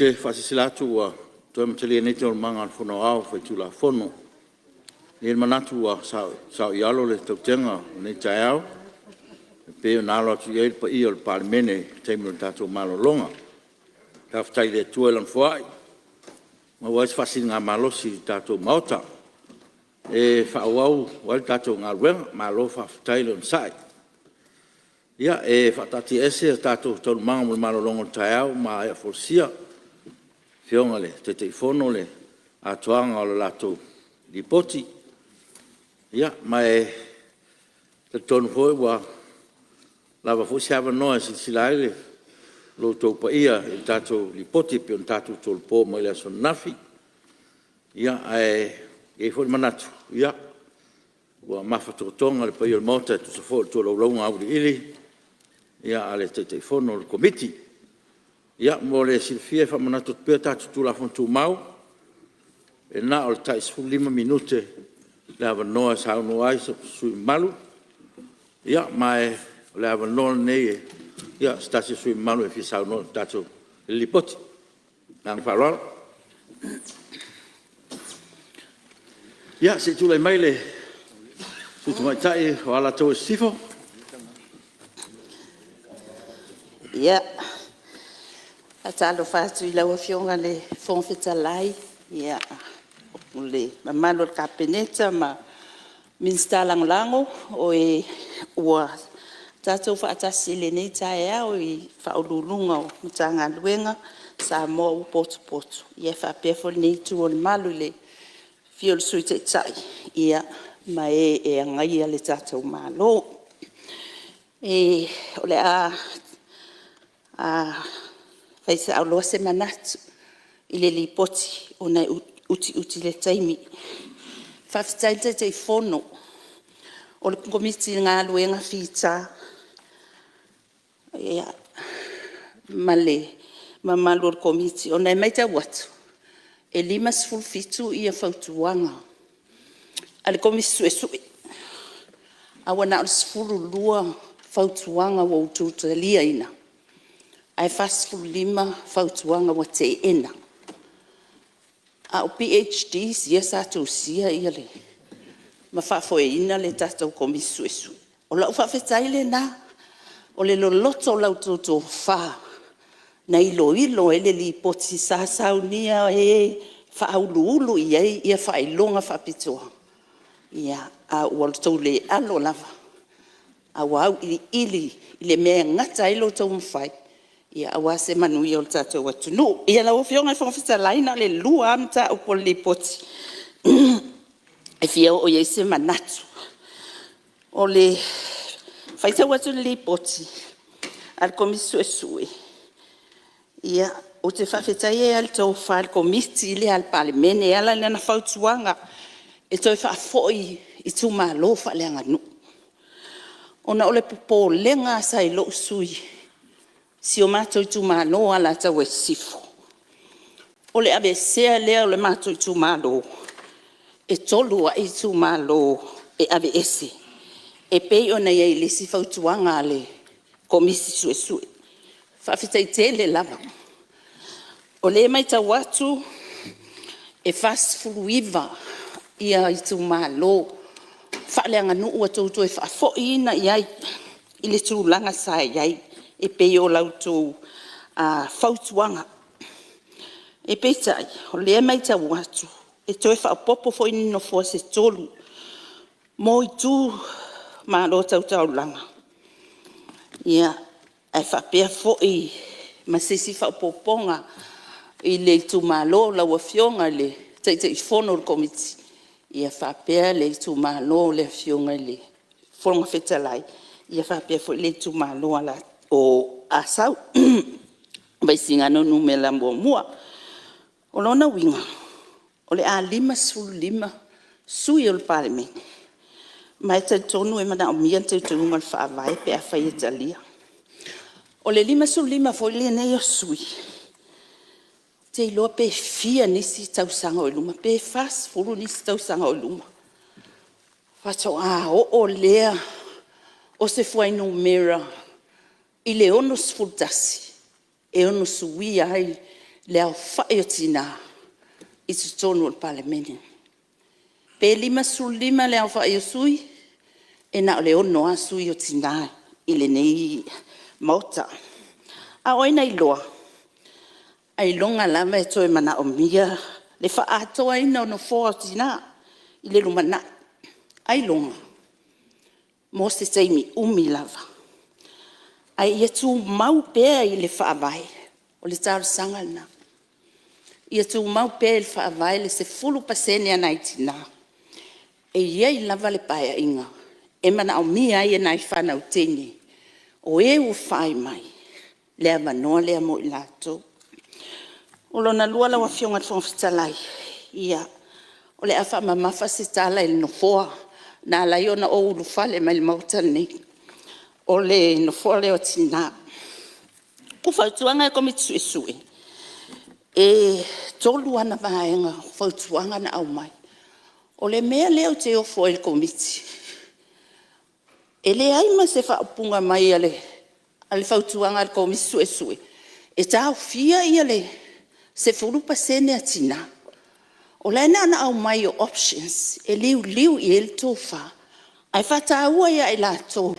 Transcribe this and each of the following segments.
te faasilasila atu ua toe amatalia nei Taualumaga a le Fono Aoao Faitulafono. E i ai le manatu ua saoialo le tautega i lenei taeao e pei ona alo atu i ai le paia o le Palemene i le taimi o le tatou malologa. Faafetai i le Atua i Lana foai ua maua ai se faasiligamalosi i le tatou Maota e faaauau ai le tatou galuega. Malo faafetai le onosai. Ia, e faataatiaese a tatou Taualumaga mo le malologa o le taeao ua maea folasia e le Afioga i le Taitaifono le atoaga o le latou Lipoti. Ma e talitonu foi ua lava foi se avanoa e silasila ai lo outou paia i le tatou Lipoti e pei ona tatou tolopo mai le aso ananafi. Ae i ai foi le manatu ua mafatotoga le paia o le Maota e tusa foi o le tolaulauga auiliili a le Taitaifono o le Komiti. Mo le silafia e faamanatu atu pea tatou Tulafono Tumau, e na o le tai 15 minute le avanoa e saunoa ai sui usufono mamalu. Ma o le avanoa lenei o se tasi o sui usufono mamalu e fia saunoa i le Lipoti. Ma le agaga faaaloalo. Ia, se i tulai mai le sui usufono tamaitai mo Alataua Sisifo. Ia, e faatalofa atu i lau Afioga i le Fofoga Fetalai, o le mamalu o le Kapeneta ma Minisita Lagolago, o e ua tatou faatasi i lenei taeao i Ofisa Sili o Pulega o Matagaluega Samoa ua potopoto, ia faapea foi lenei itu o le malu i le afio o le Sui Taitai ma e e Agaia le tatou Malo. O le a fai sao loa se manatu i le Lipoti ona e utiuti le taimi. Faafetai i le Taitaifono o le Komiti i le galuega fita ma le mamalu o le Komiti, ona e matau atu e 57 fautuaga a le Komisi Suesue, ae ua na o le 12 fautuaga ua outou taliaina, ae 45 fautuaga ua teena. A o PhDs ia sa tusia ma faafoeina le tatou Komisi Suesue. O lau faafetai lena, o le loloto o la outou tofa na iloilo ai le Lipoti sa saunia e e faauluulu i ai faailoga faapitoa, a ua outou le alo lava a ua auiliili i le mea e gata ai lo outou mafai aua se manuia o le tatou atunuu. Ia lau Afioga i le Fofoga Fetalai, na o le lua lava mataupu o le Lipoti e fia oo i ai se manatu. O le faitau atu i le Lipoti a le Komisi Suesue, ou te faafetai ai lava i le tofa a le Komiti lea a le Palemene e ala i lana fautuaga e toe faafoi i itumalo faaleaganuu. Ona o le popolega sa i lou sui usufono i si o matou itumalo o Alataua Sisifo, o le aveesea lea o le matou itumalo, e 3 ai itumalo e aveese e pei ona i ai i le isi fautuaga a le Komisi Suesue. Faafetai tele lava. O lea e matau atu e 49 itumalo faaleaganuu ua outou toe faafoiina i ai i le tulaga sa i ai e pei o la outou fautuaga. Peitai o lea e matau atu e toe faaopoopo foi ni nofoa se tolu mo itumalo tau taulaga, ae faapea foi ma se isi faaopoopoga i le itumalo o lau Afioga i le Taitaifono o le Komiti faapea le itumalo o le Afioga i le Fofoga Fetalai, faapea foi le itumalo o Asau Vaisigano 1. O lona uiga o le a 55 sui usufono o le Palemene, ma e talitonu e manaomia le teuteuga o le Faavae pe afai e talia. O le 55 foi lenei o sui usufono, ou te iloa pe fia nisi tausaga o i luma, pe 40 nisi tausaga o i luma faatoa oo lea o se fuainumera i le 61 e ono suia ai le aofai o Tina i totonu o le Palemene. Pe 55 le aofai o sui usufono, e na o le 6 lava sui o Tina i lenei Maota. A o ai na iloa ailoga lava e toe manaomia le faaatoaina o nofoa o Tina i le lumanai, ailoga mo se taimi umi lava. Ae ia tumau pea i le Faavae, o le talosaga lena, ia tumau pea i le Faavae le 10% a nai Tina. E i ai lava le Paeaiga e manaomia ai e nai fanau teine o e ua fai mai le avanoa lea mo i latou. O lona lua lau Afioga i le Fofoga Fetalai, ia o le a faamamafa se tala i le nofoa na ala ai ona ou ulufale mai le Maota lenei, o le nofoa lea o Tina. O fautuaga a le Komiti Suesue, e 3 ana vaega o fautuaga na aumai. O le mea lea ou te ofo ai i le Komiti, e leai ma se faaupuga mai a le fautuaga a le Komisi Suesue e taofia le 10% a Tina. O la e na ona aumai o options e liuliu i ai le tofa, ae faataua ia i latou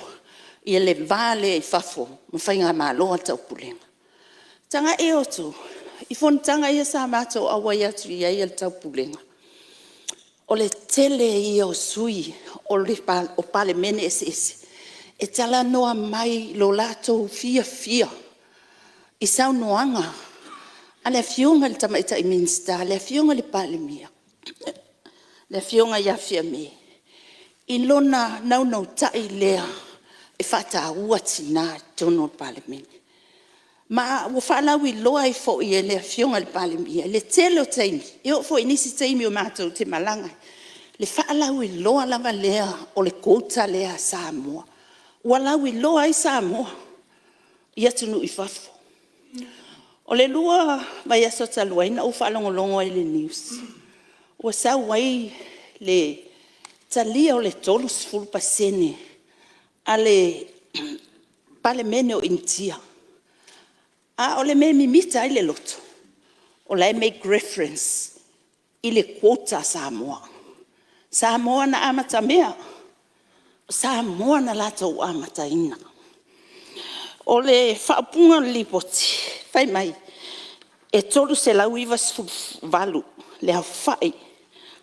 le va lea i fafo ma Faigamalo a le Taupulega. Tagai outou i fonotaga ia sa matou auai atu i ai a le Taupulega, o le tele ia o sui o Palemene eseese e talanoa mai i lo latou fiafia i saunoaga a le Afioga i le Tamaitai Minisita, le Afioga i le Palemia, le Afioga ia Fiame i lona naunautai lea e faataua Tina i totonu o le Palemene. Ma ua faalauiloa ai foi e le Afioga i le Palemia i le tele o taimi, e oo foi i nisi taimi matou te malaga ai, le faalauiloa lava lea o le quota lea a Samoa. Ua lauiloa ai Samoa i atunuu i fafo. O le 2 vaiaso talu ai na ou faalogologo ai i le news ua sau ai le talia o le 30% a le Palemene o Initia. A o le mea e mimita ai le loto, o la e make reference i le quota a Samoa. Samoa na amatamea, o Samoa na latou amataina. O le faaupuga o le Lipoti fai mai e 398 le aofai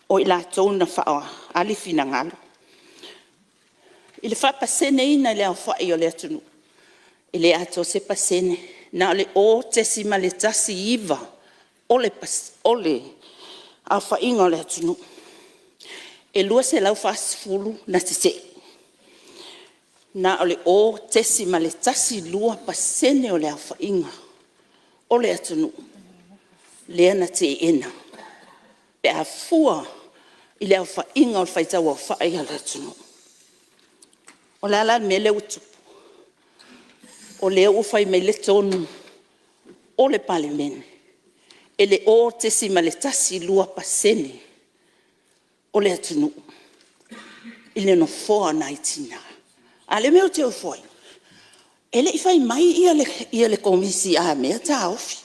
o i latou na faaali finagalo. I le faapaseneina i le aofai o le atunuu, e le atoa se pasene, na o le 0.19 o le aofaiga o le atunuu. E 240 na tetee, na o le 0.12% o le aofaiga o le atunuu lea na teena pe a fua i le aofaiga o le faitau aofai o le atunuu. O le a la le mea lea ua tupu? O lea ua fai mai le tonu o le Palemene e le 0.12% o le atunuu i le nofoa o nai Tina. A o le mea ou te ofo ai, e le i fai mai le Komisi a mea taofi,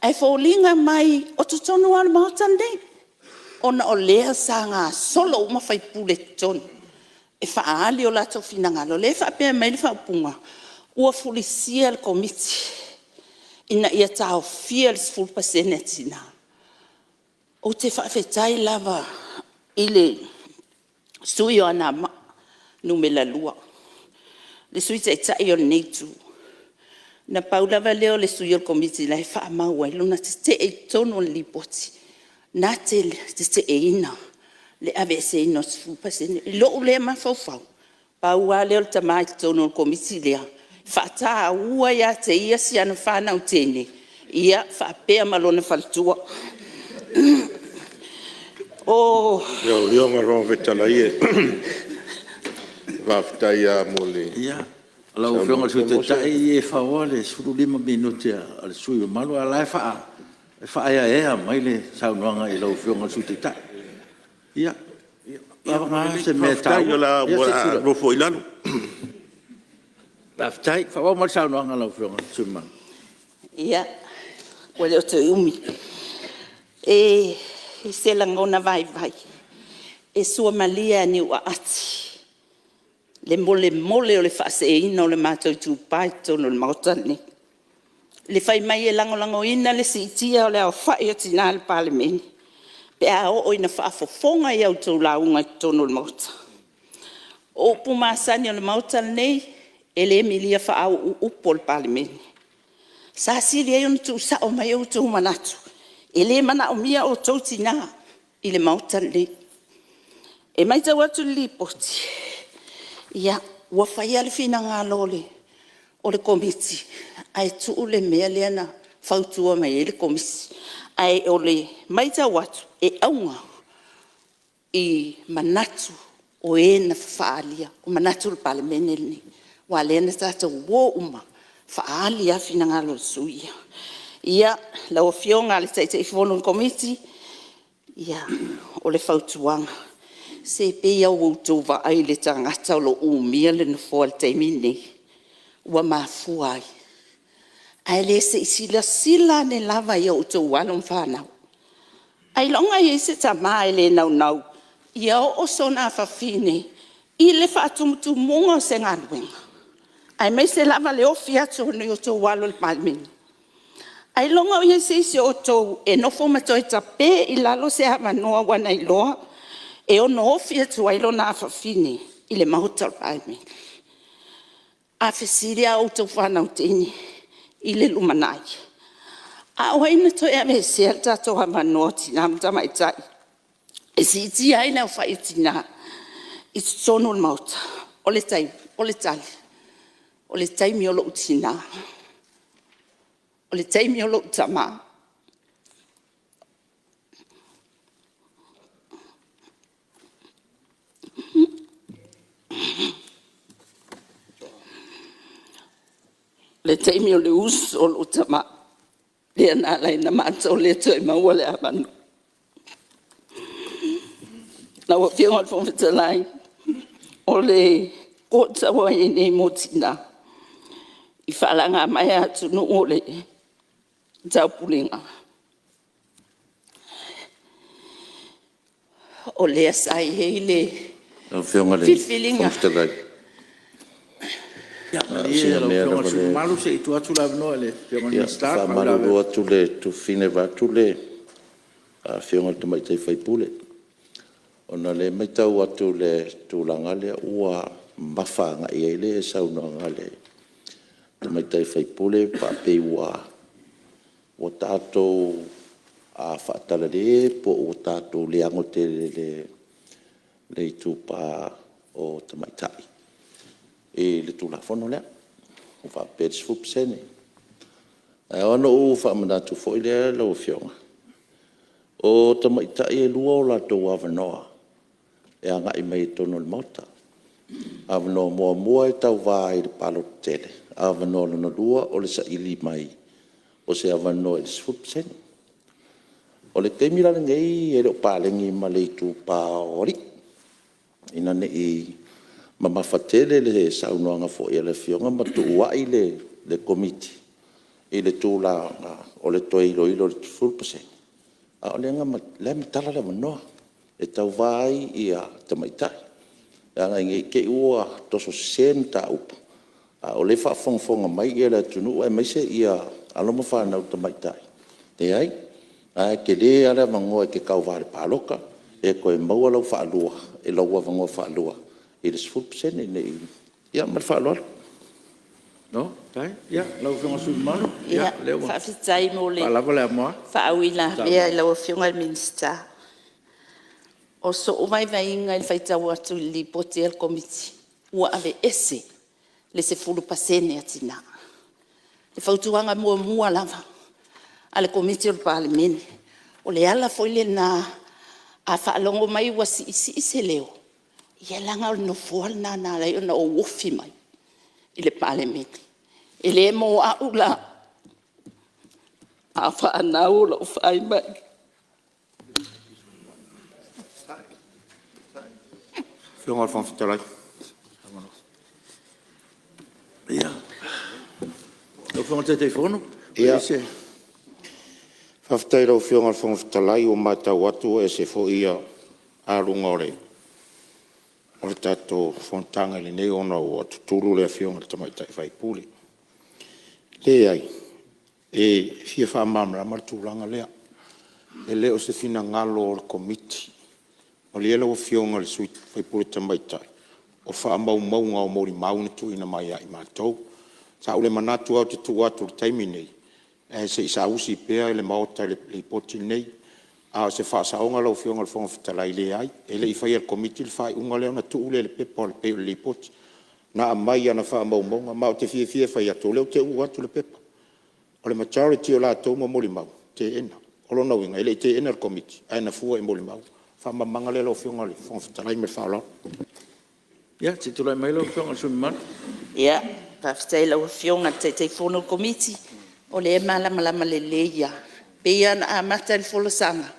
ae foliga mai o totonu lava o le Maota lenei, ona o lea sa gasolo uma sui usufono i totonu e faaali o latou finagalo. O lea e faapea mai ai le faaupuga, ua fulisia le Komiti ina ia taofia le 10% a Tina. Ou te faafetai lava i le sui usufono o Anoamaa 2, le Sui Taitai o lenei Itu, na pau lava lea o le sui o le Komiti la e faamau ai lona tetee i totonu o le Lipoti, na te teteeina le aveeseina o le 10%. I lou lea mafaufau, pau lava lea o le tama i totonu o le Komiti lea e faataua ia te ia si ana fanau teine ia faapea ma lona faletua. O... Lau Afioga i le Fofoga Fetalai, faafetai lava mo le... Ia, lau Afioga i le Sui Taitai e faoa le 15 minute a le sui usufono mamalu, a o la e faaeaea mai le saunoaga i lau Afioga i le Sui Taitai. Ia, vagana se mea e taua. Faafetai o le a ou nofo i lalo. Faafetai. Faaauau mai le saunoaga a lau Afioga i le sui usufono mamalu. Ia, Ua le o toe umi. I se lagona vaivai e suamalie a niuaati le molemole o le faaseeina o le matou itupa i totonu o le Maota lenei, i le fai mai e lagolagoina le siitia o le aofai o Tina i le Palemene pe a oo ina faafofoga i a outou lauga i totonu o le Maota. O upu masani a le Maota lenei, e le milia faauu upu o le Palemene. Sa sili ai ona tuusao mai outou manatu e le manaomia outou Tina i le Maota lenei. E matau atu i le Lipoti, ia ua fai lava le finagalo o le Komiti ae tuu le mea lea na fautua mai ai le Komisi. Ae o le matau atu e auga i manatu o e na faaalia manatu o le Palemene lenei, aua o lea na tatou o uma e faaali lava finagalo o sui usufono ia. Ia, lau Afioga i le Taitaifono o le Komiti, ia o le fautuaga, se pei lava ua outou vaai i le tagata o lo o umia le nofoa i le taimi lenei ua mafua ai. Ae le se i silasila ane lava i a outou alo ma fanau? Ailoga e i ai se tama e le naunau ia oo sona afafine i le faatumutumuga o se galuega, aemaise lava le ofi atu o ni outou alo i le Palemene? Ailoga o i ai se isi o outou e nofo ma toe tape i lalo se avanoa ua na iloa e ono ofi atu ai lona afafine i le Maota o le Palemene? A fesili a outou fanau teine i le lumanai, a o ai na toe aveesea le tatou avanoa o Tina ma Tamaitai e siitia ai le aofai o Tina i totonu o le Maota? O le tali, o le taimi o lou tina, o le taimi o lou tama. O le taimi o le uso o lou tama lea na ala ai ona matou le toe maua le avanoa. Lau Afioga i le Fofoga Fetalai, o le quota ua i ai nei mo Tina i faalagamaea a atunuu o le Taupulega, o lea sa i ai le Lau Afioga i le filifiliga. Fofoga Fetalai, Ia na o malie sina lau mea Afioga i le lava sui usufono lea mamalu se i tuu atu le avanoa i le Afioga i le e Minisita e faauilavea. faamalulu atu i le tuafafine vaeatu le Afioga i le Tamaitai sui usufono, ona o lea e matau atu i le tulaga lea ua mamafa agai i ai le saunoaga a le Tamaitai sui usufono faapei ua tatou faatalale po ua tatou le ano tele i le itupa o tamaitai i le Tulafono lea ua faapea e 10%. Ae ao ona ou faamanatu foi lea lau Afioga, o tamaitai e lua o latou avanoa e agai mai ai i totonu o le Maota. O le avanoa muamua e tauva ai i le palota tele, o le avanoa lona lua o le saili mai o se avanoa i le 10%. O le taimi la lenei e le o paleni ma le itupa o alii, ina ne i mamafa tele le saunoaga foi a le Afioga ma tuuai le Komiti i le tulaga o le toe iloilo i le 10%, a o lea na matala le avanoa e tauva ai tamaitai. Leaga ne i te i ua toso sese le mataupu, a o lea e faafogafoga mai le atunuu aemaise alo ma fanau tamaitai, leai, o la e tele lava le avanoa e te tauva i le palota e toe maua lau avanoa faalua i le 10%. Ne i… Ia ma le faaaloalo. Malo faafetai. Ia lau Afioga i le sui usufono mamalu, o lea ua Faafetai mo le faalava le amoa. faauilavea i lau Afioga i le Minisita. O sou vaivaiga i le faitau atu i le Lipoti a le Komiti, ua aveese le 10% a Tina. O le fautuaga muamua lava a le Komiti o le Palemene, o le ala foi lena a faalogo mai ua siisii se leo, ia leaga o le nofoa lena na ala ai ona ou ofi mai i le Palemene. E le mo au la, a o fanau o lo o fai mai. Lau Afioga i le Taitaifono. Ia, Faafetai i lau Afioga i le Fofoga Fetalai ua matau atu ua ese foi aluga o le tatou fonotaga i lenei ona ua tutulu le Afioga i le tamaitai sui usufono. Leai, e fia faamalamalama le tulaga lea. E le o se finagalo o le Komiti, malie lau Afioga i le sui usufono tamaitai, o faamaumauga o molimau na tuuina mai ia i matou. Sa ou le manatu lava ou te tu atu i le taimi lenei ae se i saausi pea le Maota i le Lipoti lenei. A o se faasaoga lau Afioga i le Fofoga Fetalai, leai e le i faia e le Komiti le faaiuga lea ona tuu lea i le pepa e pei o le Lipoti. Na aumai i ana faamaumauga ma ou te fiafia e fai atu o lea ou te uu atu le pepa. O le majority o latou ma molimau, teena. O lona uiga e le i teena e le Komiti ae na fua i molimau. O le faamalamalamaga lea lau Afioga i le Fofoga Fetalai ma le faaaloalo. Ia se i tulai mai lau Afioga i le sui usufono mamalu. Ia, faafetai i lau Afioga i le Taitaifono o le Komiti, o lea e malamalama lelei lava. E pei lava ona amata le folasaga,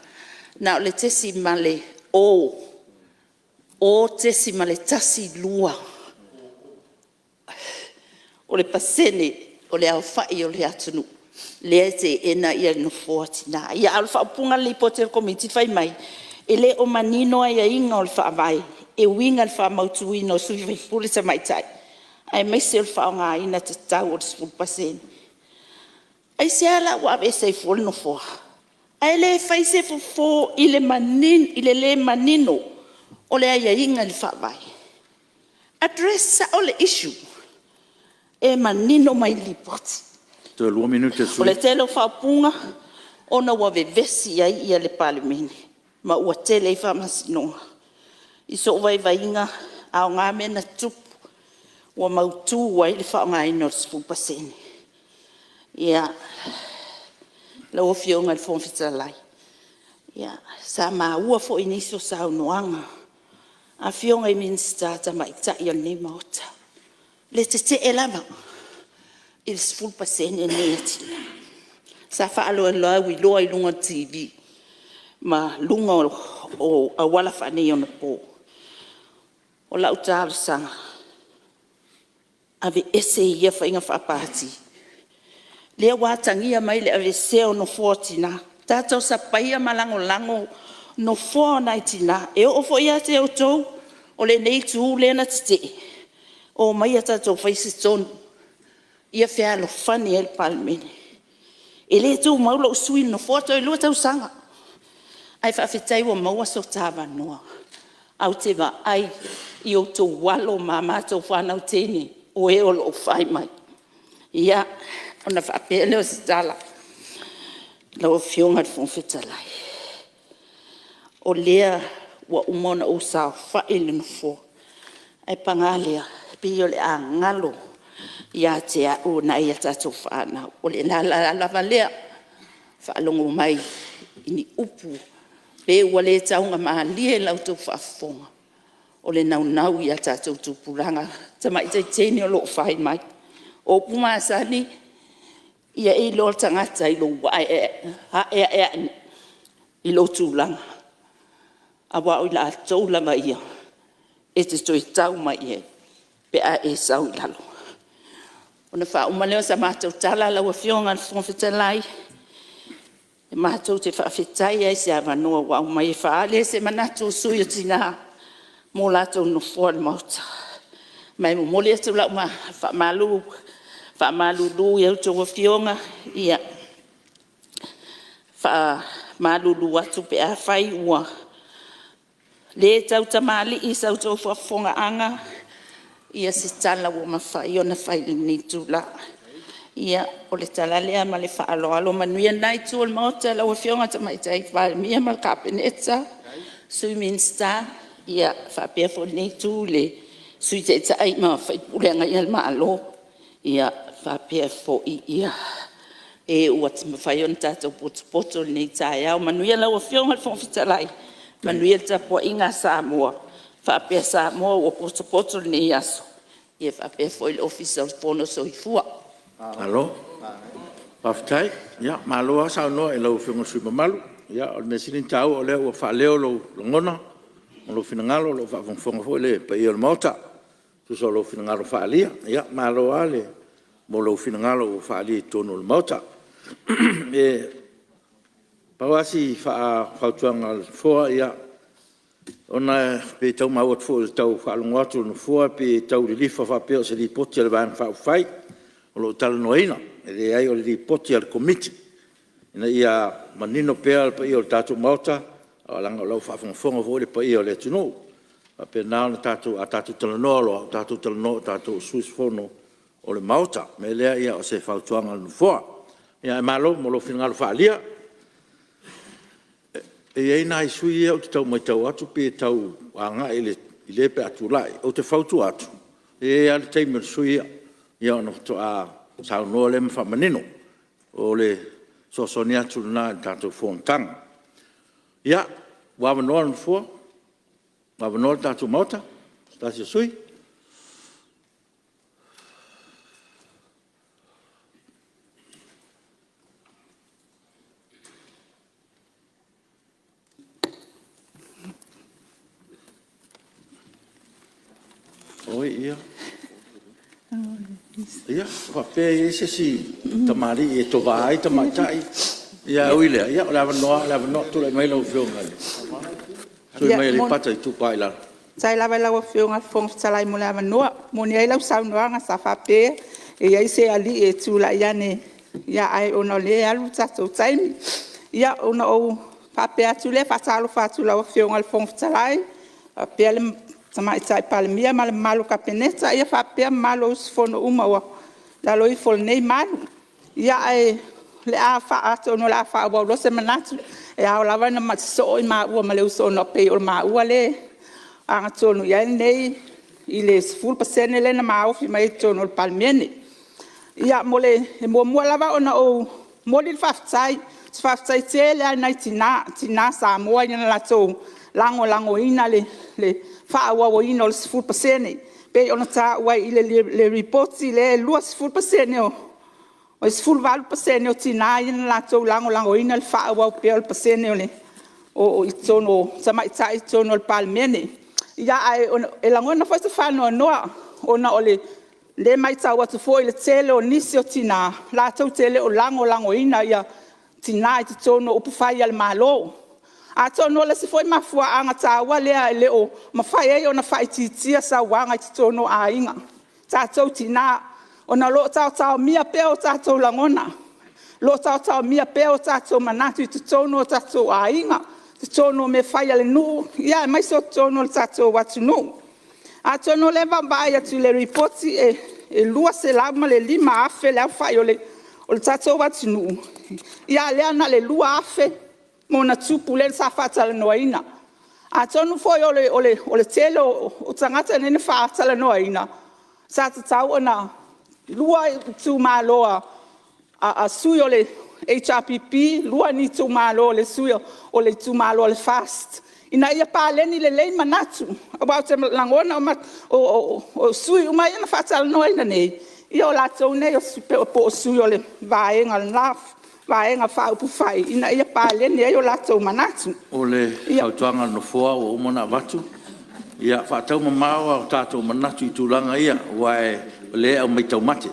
na o le 0.12% o le pasene o le aofai o le atunuu lea e teena nofoa o Tina. Ia, a o le faaupuga o le Lipoti a le Komiti fai mai, e le o manino aiaiga o le Faavae e uiga i le faamautuina o sui usufono tamaitai aemaise o le faaaogaina tatau o le 10%. Aisea la ua aveese ai fua le nofoa? Ae le fai se fofo i le le manino o le aiaiga i le Faavae. Address sao le issue e manino mai le Lipoti. Toe lua minute o le sui usufono. O le tele o faaupuga ona ua vevesi ai le Palemene ma ua tele ai faamasinoga. I sou vaivaiga, e aoga mea na tutupu ua mautu ai le faaaogaina o le 10%. Ia, lau Afioga i le Fofoga Fetalai, sa maua foi i nisi o saunoaga a Afioga i Minisita Tamaitai o lenei Maota le tetee lava i le 10% lenei a Tina. Sa faalauiloa i luga o le TV ma luga o auala faaneionapo. O lau talosaga, aveese ia faiga faa-Pati lea ua atagia mai le aveesea o nofoa o tina. Tatou sapaia ma lagolago nofoa o nai tina. E oo foi ia te outou o lenei itu lea na tetee, omaia tatou faia se tonu ia fealofani ai le Palemene. E le tumau lou sui i le nofoa toe 2 tausaga, ae faafetai ua maua so ta avanoa ae ou te vaai i o outou alo ma a matou fanau teine o e o lo o fai mai. Ia, ona faapea lea o se tala, lau Afioga i le Fofoga Fetalai, o lea ua uma ona ou saofai i le nofoa, ae paga lea, e pei o le a galo ia te au nai a tatou fanau. O le ala lava lea, faalogo mai i ni upu pe ua le taugamalie i la outou faafofoga, o le naunau i a tatou tupulaga, tamaitai teine o lo o fai mai. O upu masani, ia e iloa le tagata i lou aeae i lou tulaga, aua o i latou lava ia e te toe tau mai i ai pe a e sau i lalo. Ona faauma lea o sa matou tala lau Afioga i le Fofoga Fetalai, matou te faafetai lava i se avanoa ua aumai e faaali ai se manatu o sui usufono o Tina mo latou nofoa i le Maota. Ma e momoli atu lau faamalulu i a outou Afioga, e faamalulu atu pe afai ua le tautamalii i sa outou faafofogaaga se tala ua mafai ona fai i lenei itula. Ia, o le tala lea ma le faaaloalo. Manuia lena itu o le Maota lau Afioga i le Tamaitai Palemia ma le Kapeneta, Sui Minisita, faapea foi lenei itu i le Sui Taitai ma sui usufono e agaia le Malo, faapea foi e ua mafai ona tatou potopoto i lenei taeao. Manuia lau Afioga i le Fofoga Fetalai, manuia le tapuaiga a Samoa faapea Samoa ua potopoto i lenei aso, faapea foi le Ofisa o le Fono. Soifua. Malo faafetai. Ia malo lava saunoa i lau Afioga i le sui usufono mamalu. O le mea sili ona taua o lea ua faaleo lou lagona ma lou finagalo, o lo o faafogafoga foi le paia o le Maota e tusa o lou finagalo faaalia. Ia malo lava mo lou finagalo ua faaalia i totonu o le Maota. Pau lava si fautuaga a le Nofoa, ona e pei e tau maua atu foi i le tau faalogo atu a le Nofoa e pei e tau lilifa faapea o se Lipoti a le Vaega Faaupufai o lo o talanoaina. E leai o le Lipoti a le Komiti ina ia manino pea le paia o le tatou Maota leaga o lo o faafogafoga foi le paia o le atunuu. E faapena ona tatou… A tatou talanoa loa, tatou talanoa o tatou o sui usufono o le Maota. O le mea lea o se fautuaga a le Nofoa, ae malo mo lou finagalo faaalia. E i ai nai sui usufono ia ou te tau matau atu pei e tau agai i le pe a tulai. Ou te fautua atu, e i ai lava le taimi o le sui usufono ia ona faatoa saunoa lea ma faamanino. O le fesoasoani atu lena i le tatou fonotaga. Ia, ua avanoa le Nofoa, ua avanoa le tatou Maota i se tasi o sui usufono. Oi ia, a faapea e i ai se isi tamalii e tova ai tamaitai, ae ui i lea o le avanoa lava o le avanoa. Tulai mai lau Afioga i le sui usufono mo Aleipata Itupa i Lalo. Faafetai lava i lau Afioga i le Fofoga Fetalai mo le avanoa. E moni ai lau saunoaga sa faapea e i ai se alii e tulai ane, ae ona o lea e alu le tatou taimi. Ia ona ou faapea atu lea, e faatalofa atu i lau Afioga i le Fofoga Fetalai faapea le Tamaitai Palemia ma le mamalu o le Kapeneta, faapea mamalu o sui usufono uma ua i lalo ifo o lenei malu. Ia ae atonu o le a faaauau loa se manatu, e ao lava ona sosoo maua ma le uso ona pei o maua lea e agatonu i ai lenei, i le 10% lea na maofi mai ai i totonu o le Palemene. Ia e muamua lava ona ou momoli le faafetai, ou te faafetai tele lava i nai tina, tina Samoa i le latou lagolagoina le faaauauina o le 10%. E pei ona taua i le Lipoti lea e 20%, e 18% o tina ia na latou lagolagoina le faaauau pea o le pasene o tamaitai i totonu o le Palemene. Ae lagona foi se faanoanoa ona o lea e matau atu foi i le tele o nisi o tina latou te le o lagolagoina tina i totonu o upufai a le Malo. Atonu o le isi foi mafuaaga taua lea e le o mafai ai ona faaitiitia sauaga i totonu o aiga, tatou tina, ona o lo o taotaomia pea o tatou lagona, o lo o taotaomia pea o tatou manatu i totonu o tatou aiga, totonu o mea fai a le nuu, aemaise o totonu o le tatou atunuu. Atonu o lea e vaavaai atu i le Lipoti e 205,000 le aofai o le tatou atunuu, a o lea na o le 2,000+ lea sa faatalanoaina. Atonu foi o le tele o tagata nei na faatalanoaina sa tatau ona lua itumalo a sui o le HRPP, lua ni itumalo o sui o le itumalo o le FAST ina ia paleni lelei manatu. Aua ou te lagona o sui uma ia na faatalanoaina nei, ia o latou nei po o sui o le vaega o lena Vaega Faaupufai ina ia paleni ai o latou manatu. O le fautuaga a le Nofoa ua uma ona avatu, ia faataumamao a tatou manatu i tulaga ia aua o lea e aumai taumate. A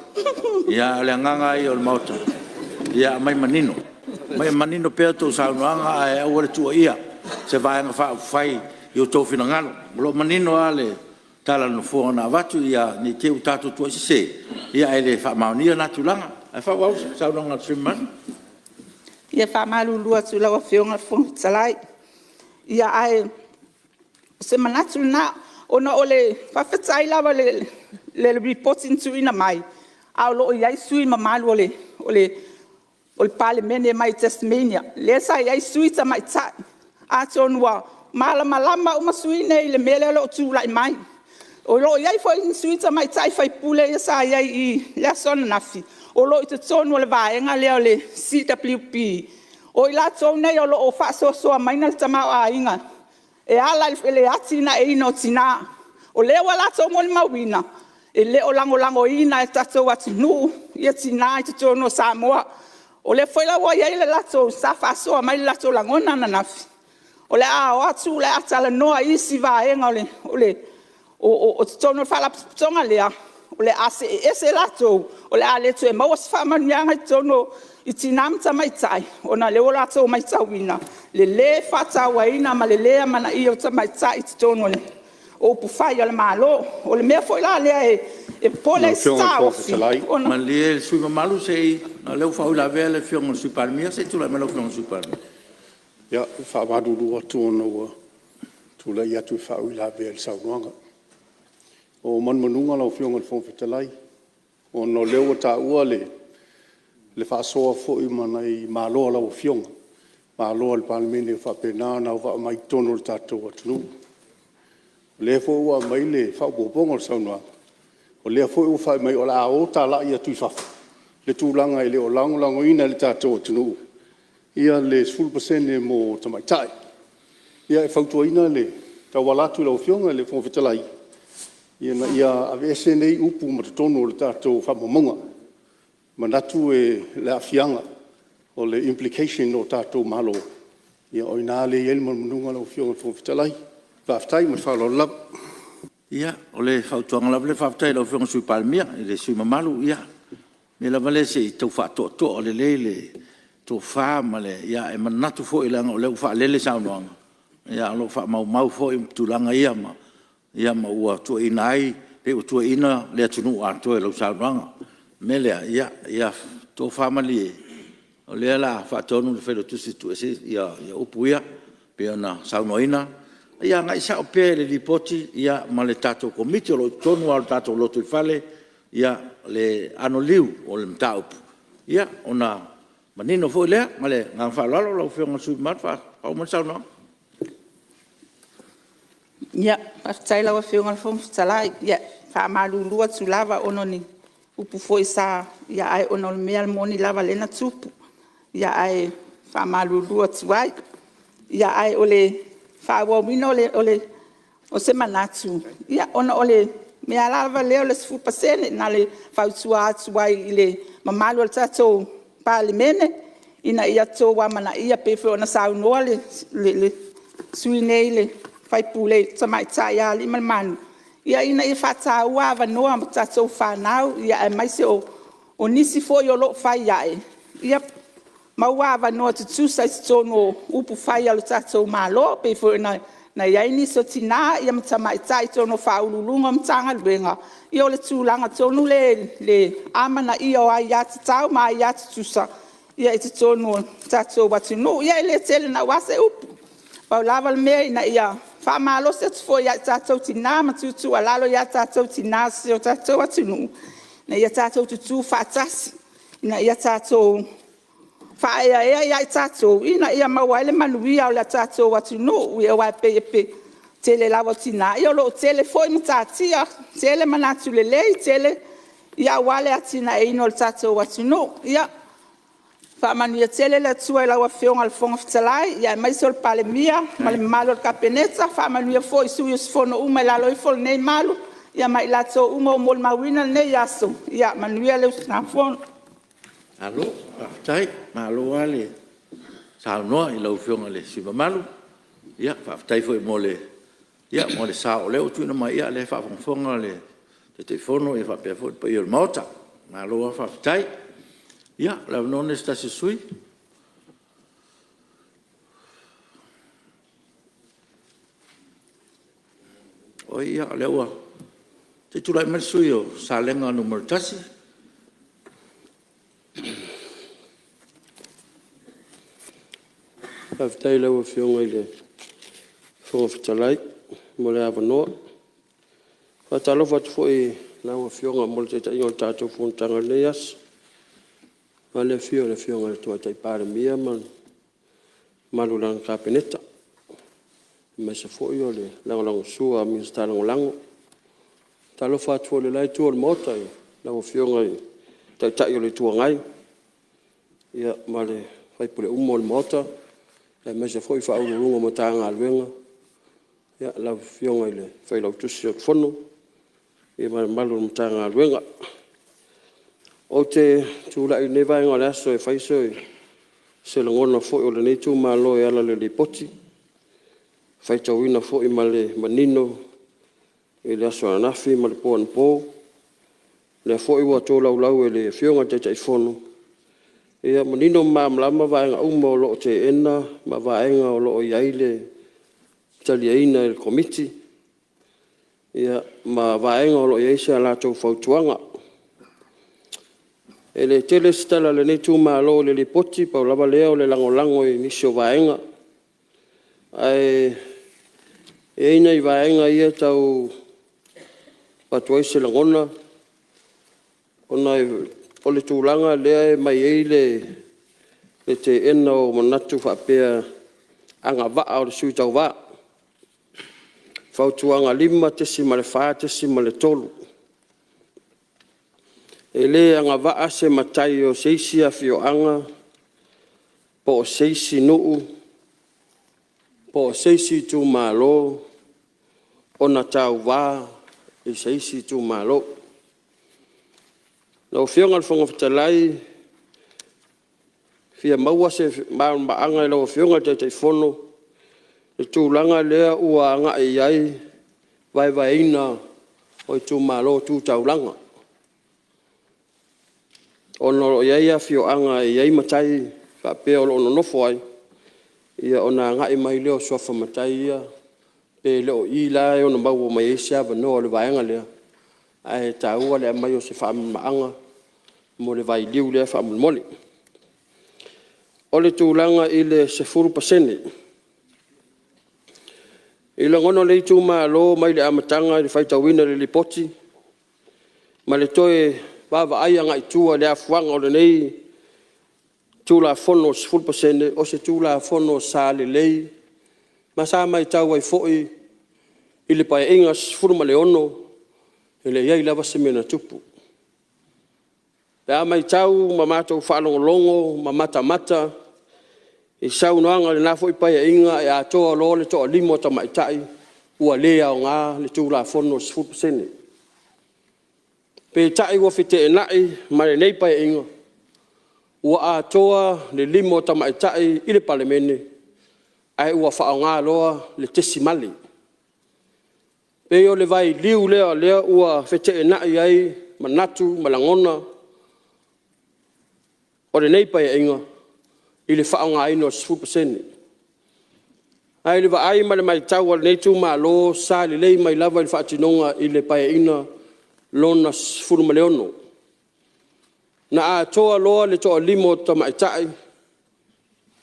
o le agaga lava ia o le Maota ia aumai manino, aumai manino pea a outou saunoaga ae aua le tuuaia se Vaega Faaupufai i o outou finagalo. O lo o manino lava le tala a le Nofoa na avatu ne i te i ua tatou tuuai sese ae le faamaonia lena tulaga. Ae faaauau le saunoaga a le sui usufono mamalu. Ia e faamalulu atu i lau Afioga i le Fofoga Fetalai, ae o se manatu lena. Faafetai lava i le Lipoti na tuuina mai a o lo o i ai sui usufono mamalu o le Palemene mai Tasmania, lea sa i ai sui tamaitai. Atonu ua malamalama uma sui usufono nei i le mea lea o lo o tulai mai. O lo o i ai foi ni sui tamaitai faipule ia sa i ai i le aso ananafi o lo o i totonu o le vaega lea o le CWP, o i latou nei o lo o faasoasoaina mai le tamaoaiga e ala i le atinaeina o tina. O lea ua latou molimauina e le o lagolagoina e le tatou atunuu tina i totonu o Samoa. O lea foi la ua i ai le latou… sa faasoa mai le latou lagona ananafi, o le a o atu o le a talanoa i isi vaega o totonu o le Faalapotopotoga lea, o le a see ese latou, o le a le toe maua se faamanuiaga i totonu i tina ma tamaitai ona o lea ua latou matauina le le faatauaina ma le le amanaia o tamaitai i totonu o upufai a le Malo. O le mea foi la lea e popole ai se taofi ona… Malie le sui usufono mamalu leaga o lea ua faauilavea le Afioga i le Sui Palemia. Se i tulai mai lau Afioga i le Sui Palemia. Ia, e faamalulu atu ona ua tulai atu e faauilavea i le saunoaga. O manumanuga lau Afioga i le Fofoga Fetalai, ona o lea ua taua le faasoa foi ma nai malo a lau Afioga, malo a le Palemene o faapena ona auvaa mai i totonu o le tatou atunuu. O lea foi ua aumai le faaopoopoga o le saunoaga, o lea foi ua fai mai o le a o talai atu i fafo le tulaga e le o lagolagoina e le tatou atunuu le 10% mo tamaitai. Ia, e fautuaina e tauala atu i lau Afioga i le Fofoga Fetalai, ina ia aveese nei upu ma totonu o tatou faamaumauga. E manatu le aafiaga o le implication o tatou Malo, ia o i ina lea e i ai le manumanuga lau Afioga i le Fofoga Fetalai. Faafetai ma le faaaloalo lava. Ia, o le fautuaga lava lea, faafetai i lau Afioga i le Sui Palemia, i le sui usufono mamalu. Ia, o le mea lava lea se i tau faatoatoa lelei le tofa ma le… Ae manatu foi leaga o lea ua faalele saunoaga, ae o lo o faamaumau foi tulaga ia ma ua tuuaiina ai, pei ua tuuaiina le atunuu atoa i lau saunoaga. O le mea lea, ia tofa malie, o lea o le a faatonu le Failautusi e tuuese upu ia pei ona saunoaina. Ia agai sao pea i le Lipoti ma le tatou Komiti o lo o i totonu lava o le tatou lotoifale le anoliu o le mataupu, ia ona manino foi lea. Ma le agaga faaaloalo lau Afioga i le sui usufono mamalu, faauma mai le saunoaga. Faafetai i lau Afioga i le Fofoga Fetalai. Ia, e faamalulu atu lava ona o ni upu foi sa… ae ona o le mea moni lava lea na tupu, ae faamalulu atu ai. Ae o le faaauauina o se manatu, ona o le mea lava lea o le 10%. Na o le fautua atu ai i le mamalu o le tatou Palemene ina ia outou amanaia, pei foi ona saunoa le sui usufono nei le sui usufono tamaitai ia Aliimalemanu, ina ia faataua avanoa mo tatou fanau, aemaise o nisi foi o lo o fai ae, ia maua avanoa tutusa i totonu o upufai a le tatou Malo, e pei foi ona i ai nisi o tina ma tamaitai i totonu o Ofisa Sili o Pulega o Matagaluega. Ia o le tulaga tonu lea i le amanaia o aia tatau ma aia tutusa i totonu o le tatou atunuu. Ia e le tele naua se upu, pau lava le mea ina ia faamalosi atu foi ia i tatou tina ma tuutuualalo ia tatou tina o si o tatou atunuu, ina ia tatou tutu faatasi, ina ia tatou faaeaea ia i tatou ina ia maua ai le manuia o le tatou atunuu. Aua e pei o le tele lava o tina, o lo o tele foi matatia, tele manatu lelei, tele aua le atinaeina o le tatou atunuu. Ia faamanuia tele le Atua i lau Afioga i le Fofoga Fetalai, aemaise o le Palemia ma le mamalu o le Kapeneta, faamanuia foi i sui usufono uma i lalo ifo o lenei malu ma i latou uma ua molimauina lenei aso. Ia manuia le usugafono. Malo faafetai, malo lava le saunoa i lau Afioga i le sui usufono mamalu. Faafetai foi mo le sao o lea ua tuuina mai, o lea e faafogafoga le Taitaifono faapea foi le paia o le Maota. Malo lava faafetai. Ia o le avanoa lenei mo se tasi o sui usufono. Oi, ia o lea ua… Se i tulai mai le sui usufono mo Salega 1. Faafetai i lau Afioga i le Fofoga Fetalai mo le avanoa. E faatalofa atu foi i lau Afioga mo le taitaiina o le tatou fonotaga i lenei aso, vaeane le afio o le Afioga i le Tamaitai Palemia ma le mamalu o lana Kapeneta, aemaise foi o le lagolagosua a Minisita Lagolago. E faatalofa atu foi i le la Itu o le Maota i lau Afioga i le Taitai o le Itu Agai ma sui usufono uma o le Maota, aemaise foi Ofisa Sili o Pulega o Matagaluega, lau Afioga i le Failautusi o le Fono ma le mamalu o le Matagaluega. Ou te tulai i lenei vaega o le aso e fai se lagona foi o lenei itumalo e ala i le Lipoti, na faitauina foi ma le manino i le aso ananafi ma le po anapo. O lea foi ua tolaulau e le Afioga i le Taitaifono Ia manino ma malamalama vaega uma o lo o teena ma vaega o lo o i ai le taliaina e le Komiti ma vaega o lo o i ai sa latou fautuaga. E le tele se tala a lenei itumalo i le Lipoti, pau lava lea o le lagolago i nisi o vaega. Ae i ai nai vaega ia e tau avatu ai se lagona ona o le tulaga lea e aumai ai le teena o manatu faapea agavaa o le sui tauva, Fautuaga 5.4.3. E le agavaa se matai o se isi afioaga po o se isi nuu po o se isi itumalo ona tauva i se isi itumalo. Lau Afioga i le Fofoga Fetalai e fia maua se malamalamaaga i lau Afioga i le Taitaifono i le tulaga lea ua agai i ai le vaevaeina o Itumalo Tu Taulaga, ona o lo o i ai afioaga e i ai matai faapea o lo o nonofo ai, ona agai mai lea o suafa matai ia, pe le o i la e ono maua mai ai se avanoa o le vaega lea, ae taua le aumai o se faamalamalamaga mo le vailiu lea faamolemole. O le tulaga i le 10%. I lagona o lenei itumalo mai le amataga i le faitauina o le Lipoti ma le toe vaavaai agai tua i le afuaga o lenei Tulafono o le 10%, o se Tulafono sa lelei ma sa maitau ai foi i le Paeaiga XVI e leai lava se mea na tupu. Pe a maitau ma matou faalogologo ma matamata i saunoaga i lena foi Paeaiga e atoa loa le toalima o tamaitai ua le aoga le Tulafono o le 10%. Peitai ua feteenai ma lenei Paeaiga ua atoa le 5 o tamaitai i le Palemene ae ua faaaoga loa le tesimale. E pei o le vailiu lea o lea ua feteenai ai manatu ma lagona o lenei Paeaiga i le faaaogaina o le 10%. Ae i le vaai ma le maitau a lenei itumalo sa lelei mai lava i le faatinoga i le Paeaiga Lona XVI. Na atoa loa le toalima o tamaitai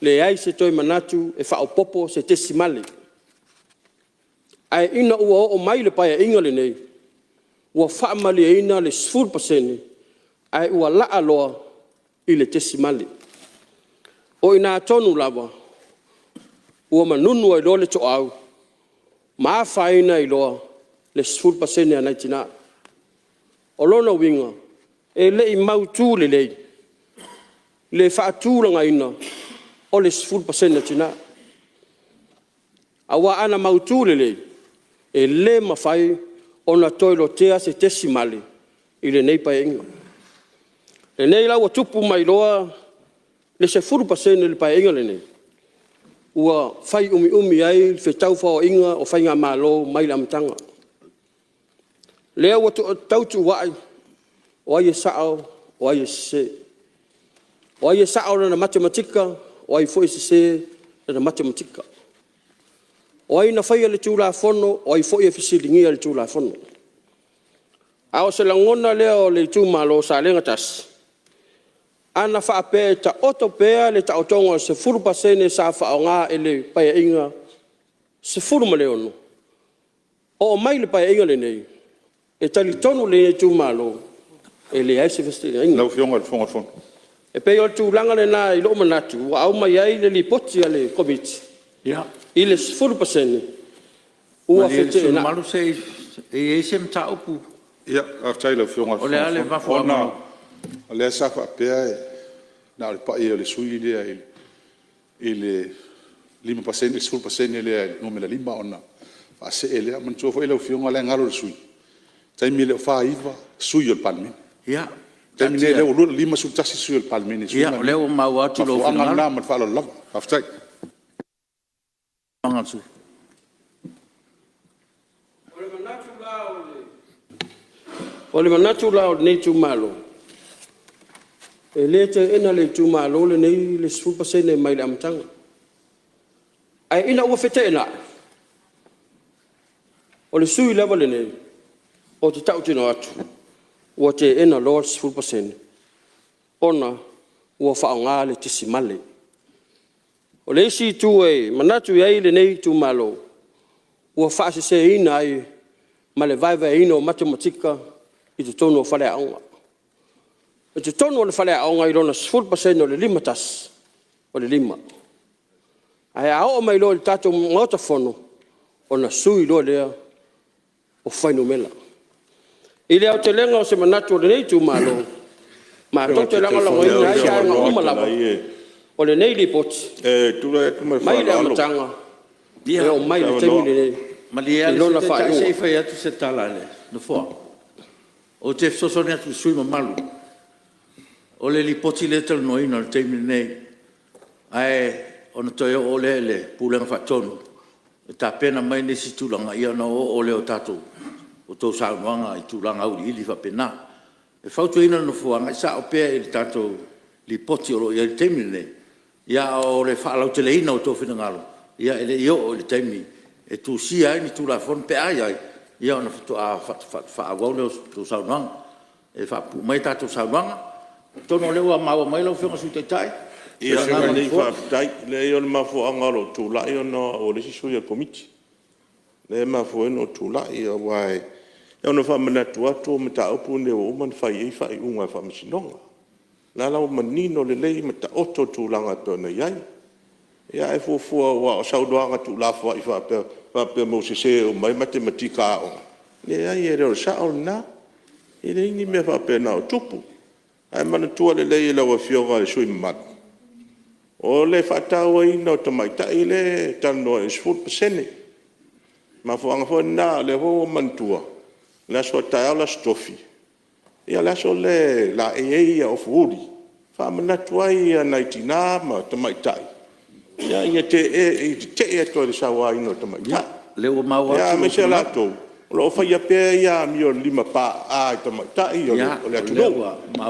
leai se toe manatu e faaopoopo se tesimale. Ae ina ua oo mai i le Paeaiga lenei ua faamalieina le 10% ae ua laaloa i le tesimale. O i ina tonu lava ua manunu ai loa le toau ma afaina ai loa le 10% a nai tina. O lona uiga e le i mautu lelei le faatulagaina o le 10% a tina. Aua ana mautu lelei e le mafai ona toe lotea se tesimale i lenei Paeaiga. Lenei la ua tupu mai loa le 10% i le Paeaiga lenei ua fai umiumi ai le fetaufaoaiga o Faigamalo mai le amataga. Lea ua tautuua'i o ai e sao o ai e sese. O ai e sao lana matematika o ai foi e sese lana matematika. O ai na faia le Tulafono o ai foi e fesiligia le Tulafono. A o se lagona lea o le itumalo o Salega 1, ana faapea e taoto pea le taotoga o le 10% sa faaaoga i le Paeaiga XVI oo mai i le Paeaiga lenei, e talitonu lenei itumalo e leai se feseteenaiga. Lau Afioga i le Fofoga o le Fono. E pei o le tulaga lena i lou manatu ua aumai ai le Lipoti a le Komiti i le 10% ua Malie le sui usufono feteenai. mamalu e i ai se mataupu… Faafetai i lau Afioga i O le a le le Fofoga o le Fono, mafuaaga? Ona o lea sa faapea na o le pai o le sui usufono lea i le 5% i le 10% lea le numera 5 ona faasee lea. Manatua foi lau Afioga la e galo i le sui usufono, o le taimi e le o 49 sui usufono o le Palemene. Ia O le taimi lenei o lea ua 51 sui usufono o le Palemene i le suiga O lea lea. ua maua O atu le lou mafuaaga finagalo. lena ma le faaaloalo lava. Faafetai. O le manatu la o lenei itumalo, E le teena e le Itumalo lenei le 10% mai le amataga. Ae ina ua feteenai, o le sui usufono lava lenei ou te tautino atu ua teena loa le 10% ona ua faaaoga le tesimale. O le isi itu e manatu i ai lenei Itumalo ua faaseseina ai ma le vaevaeina o matematika i totonu o faleaoga. O totonu o le faleaoga i lona 10% o le 51, o le 5. Ae a oo mai loa i le tatou Maota Fono ona sui loa lea o fuainumera. I le aotelega o se manatu o lenei Itumalo, matou te lagolagoina ai vaega uma lava o lenei Lipoti E tulai atu ma le mai le faaaloalo… amataga e oo mai i le taimi lenei Malie i lava le lona Sui Taitai se faaiuga. i fai atu se tala a le Nofoa. Ou te fesoasoani atu i le sui usufono mamalu, o le Lipoti lea e talanoaina i le taimi lenei ae ona toe oo lea i le Pulega Faatonu e tapena mai nisi tulaga ona oooo lea o tou saunoaga i tulaga auiliili faapena. E fautuaina e le Nofoa, agai sao pea i le tatou Lipoti o lo o i ai i le taimi lenei, a o le faalauteleina o outou finagalo e le i oo i le taimi e tusia ai ni Tulafono pe a i ai, ona faatoa faaauau lea o a outou saunoaga. E faapupuu mai a tatou saunoaga. Atonu o lea ua maua mai lau Afioga i le Sui Taitai le agaga o le Nofoa. Faafetai. Leai o le mafuaaga o lou tulai ona o au o le isi sui o le Komiti lea e mafua ai ona ou tulai aua e na ona faamanatu atu o mataupu nei ua uma ona fai i ai faaiuga a le Faamasinoga. O la la ua manino lelei ma taoto le tulaga e pei ona i ai. Ae fuafua aua o saunoaga tuulafoai faapea mai ua sese uma ai matematika a aoga, leai e le o le sao lena. E leai ni mea faapena o tupu. Ae manatua lelei e lau Afioga i le sui usufono mamalu, o le faatauaina o tamaitai lea e talanoa ai i le 10%. O le mafuaaga foi lena o lea foi ua ou manatua o le aso a taeao le Aso Tofi, o le aso lea e laei ai ofu uli e faamanatu ai i nai tina ma tamaitai ina ia tetee atu i le sauaina o tamaitai. Aemaise latou o lo o faia pea ia amio limapaa'a i tamaitai o le atunuu.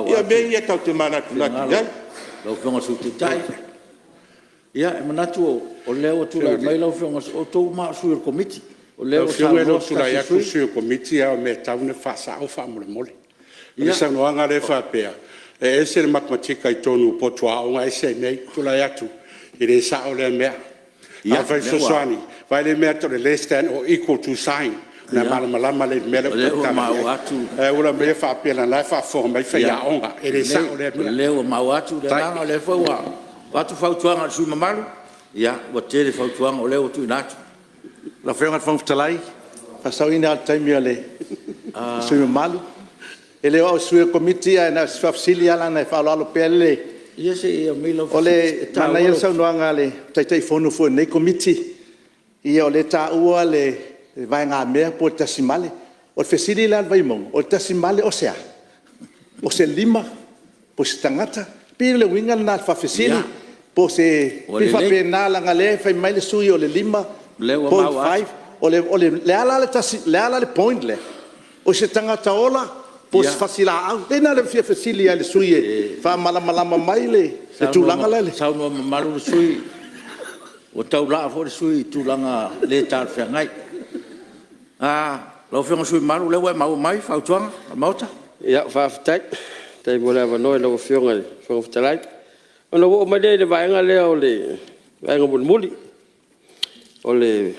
Ia o mea ia tatou te manatunatu i ai. Lau Afioga i le Sui Taitai, ia e manatu o lea ua tulai mai lau Afioga, o outou uma lava o sui o le Komiti. O lea Lau ua Afioga e le o saunoa se tulai tasi o atu le sui usufono. sui o le Komiti a o le mea e tatau ona faasao faamolemole. O le saunoaga lea faapea e ese le matematika i totonu o potu aoga ese i inei. Ou te tulai atu e le sao lea mea. Afai e fesoasoani vaai le mea e tau o le less than or equal to sign ona e malamalama lea i le mea lea ou te tautala i ai. Ae aua le aumaia faapea leaga o la e faafofoga mai faiaoga. E le sao lea mea. O lea ua maua atu le agaga o lea foi ua avatu fautuaga i le sui usufono mamalu, ia ua tele fautuaga o lea ua tuuina atu. Lau Afioga i le Fofoga Fetalai, faasaoina la le taimi o le sui usufono mamalu. E le o au o se sui o le Komiti ae na o si faafesili lava leaga e faaaloalo pea le… Ia se i aumai lau O fesili. le manaia o le saunoaga a le Taitaifono foi o lenei Komiti, ia o lea e taua le vaegamea po o le tesimale. O le fesili la a le Vaimauga, o le tesimale o se a? O se 5? Po o se tagata? E pei o le uiga lena o le faafesili. Po o se… e pei e faapena leaga o lea e fai mai le sui usufono o le 5.5. O le a la le point lea? O se tagata ola po o se fasilaau? Pei na ona fia fesili lava i le sui usufono e faamalamalama mai le tulaga lea. Saunoa mamalu le sui usufono, ua taulaa foi le sui usufono i tulaga le talafeagai. Lau Afioga i le sui usufono mamalu o lea ua e maua mai fautuaga a le Maota. Faafetai. Faafetai mo le avanoa i lau Afioga i le Fofoga Fetalai. Ona ou oo mai lea i le vaega lea o le vaega mulimuli o le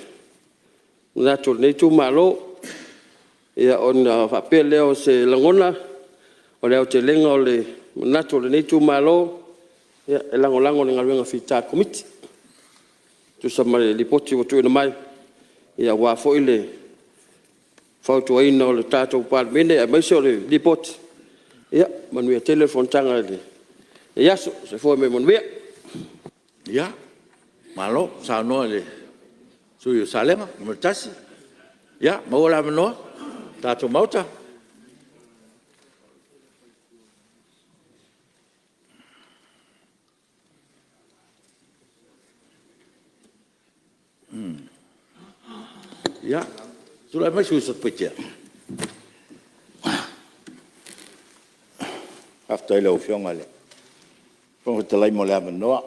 manatu o lenei itumalo. Ona faapea lea o se lagona, o le aotelega o le manatu o lenei itumalo, e lagolago i le galuega fita a le Komiti e tusa ma le Lipoti ua tuuina mai aua foi le fautuaina o le tatou Palemene aemaise o le Lipoti. Ia manuia tele le fonotaga i lenei aso. Soifua ma ia manuia. Ia, malo saunoa i le sui usufono mo Salega 1. Ia, maua le avanoa le tatou Maota. Ia, tulai mai le sui usufono mo Satupaitea. Faafetai i lau Afioga i le Fofoga Fetalai mo le avanoa.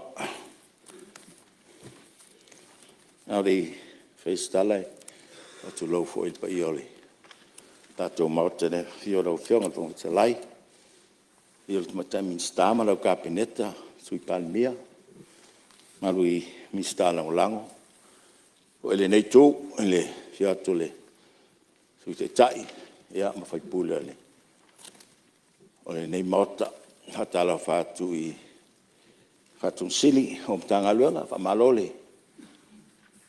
A o le i faia se tala, e faatulou foi i le paia o le tatou Maota i le afio o lau Afioga i le Fofoga Fetalai, afio le Tamaitai Minisita ma lau Kapeneta, Sui Palemia, mamalu i Minisita Lagolago. Faapea foi lenei Itu i le afio atu o le Sui Taitai ma sui usufono o lenei Maota. E faatalofa atu i Ofisa Sili o Pulega o Matagaluega, faamalo le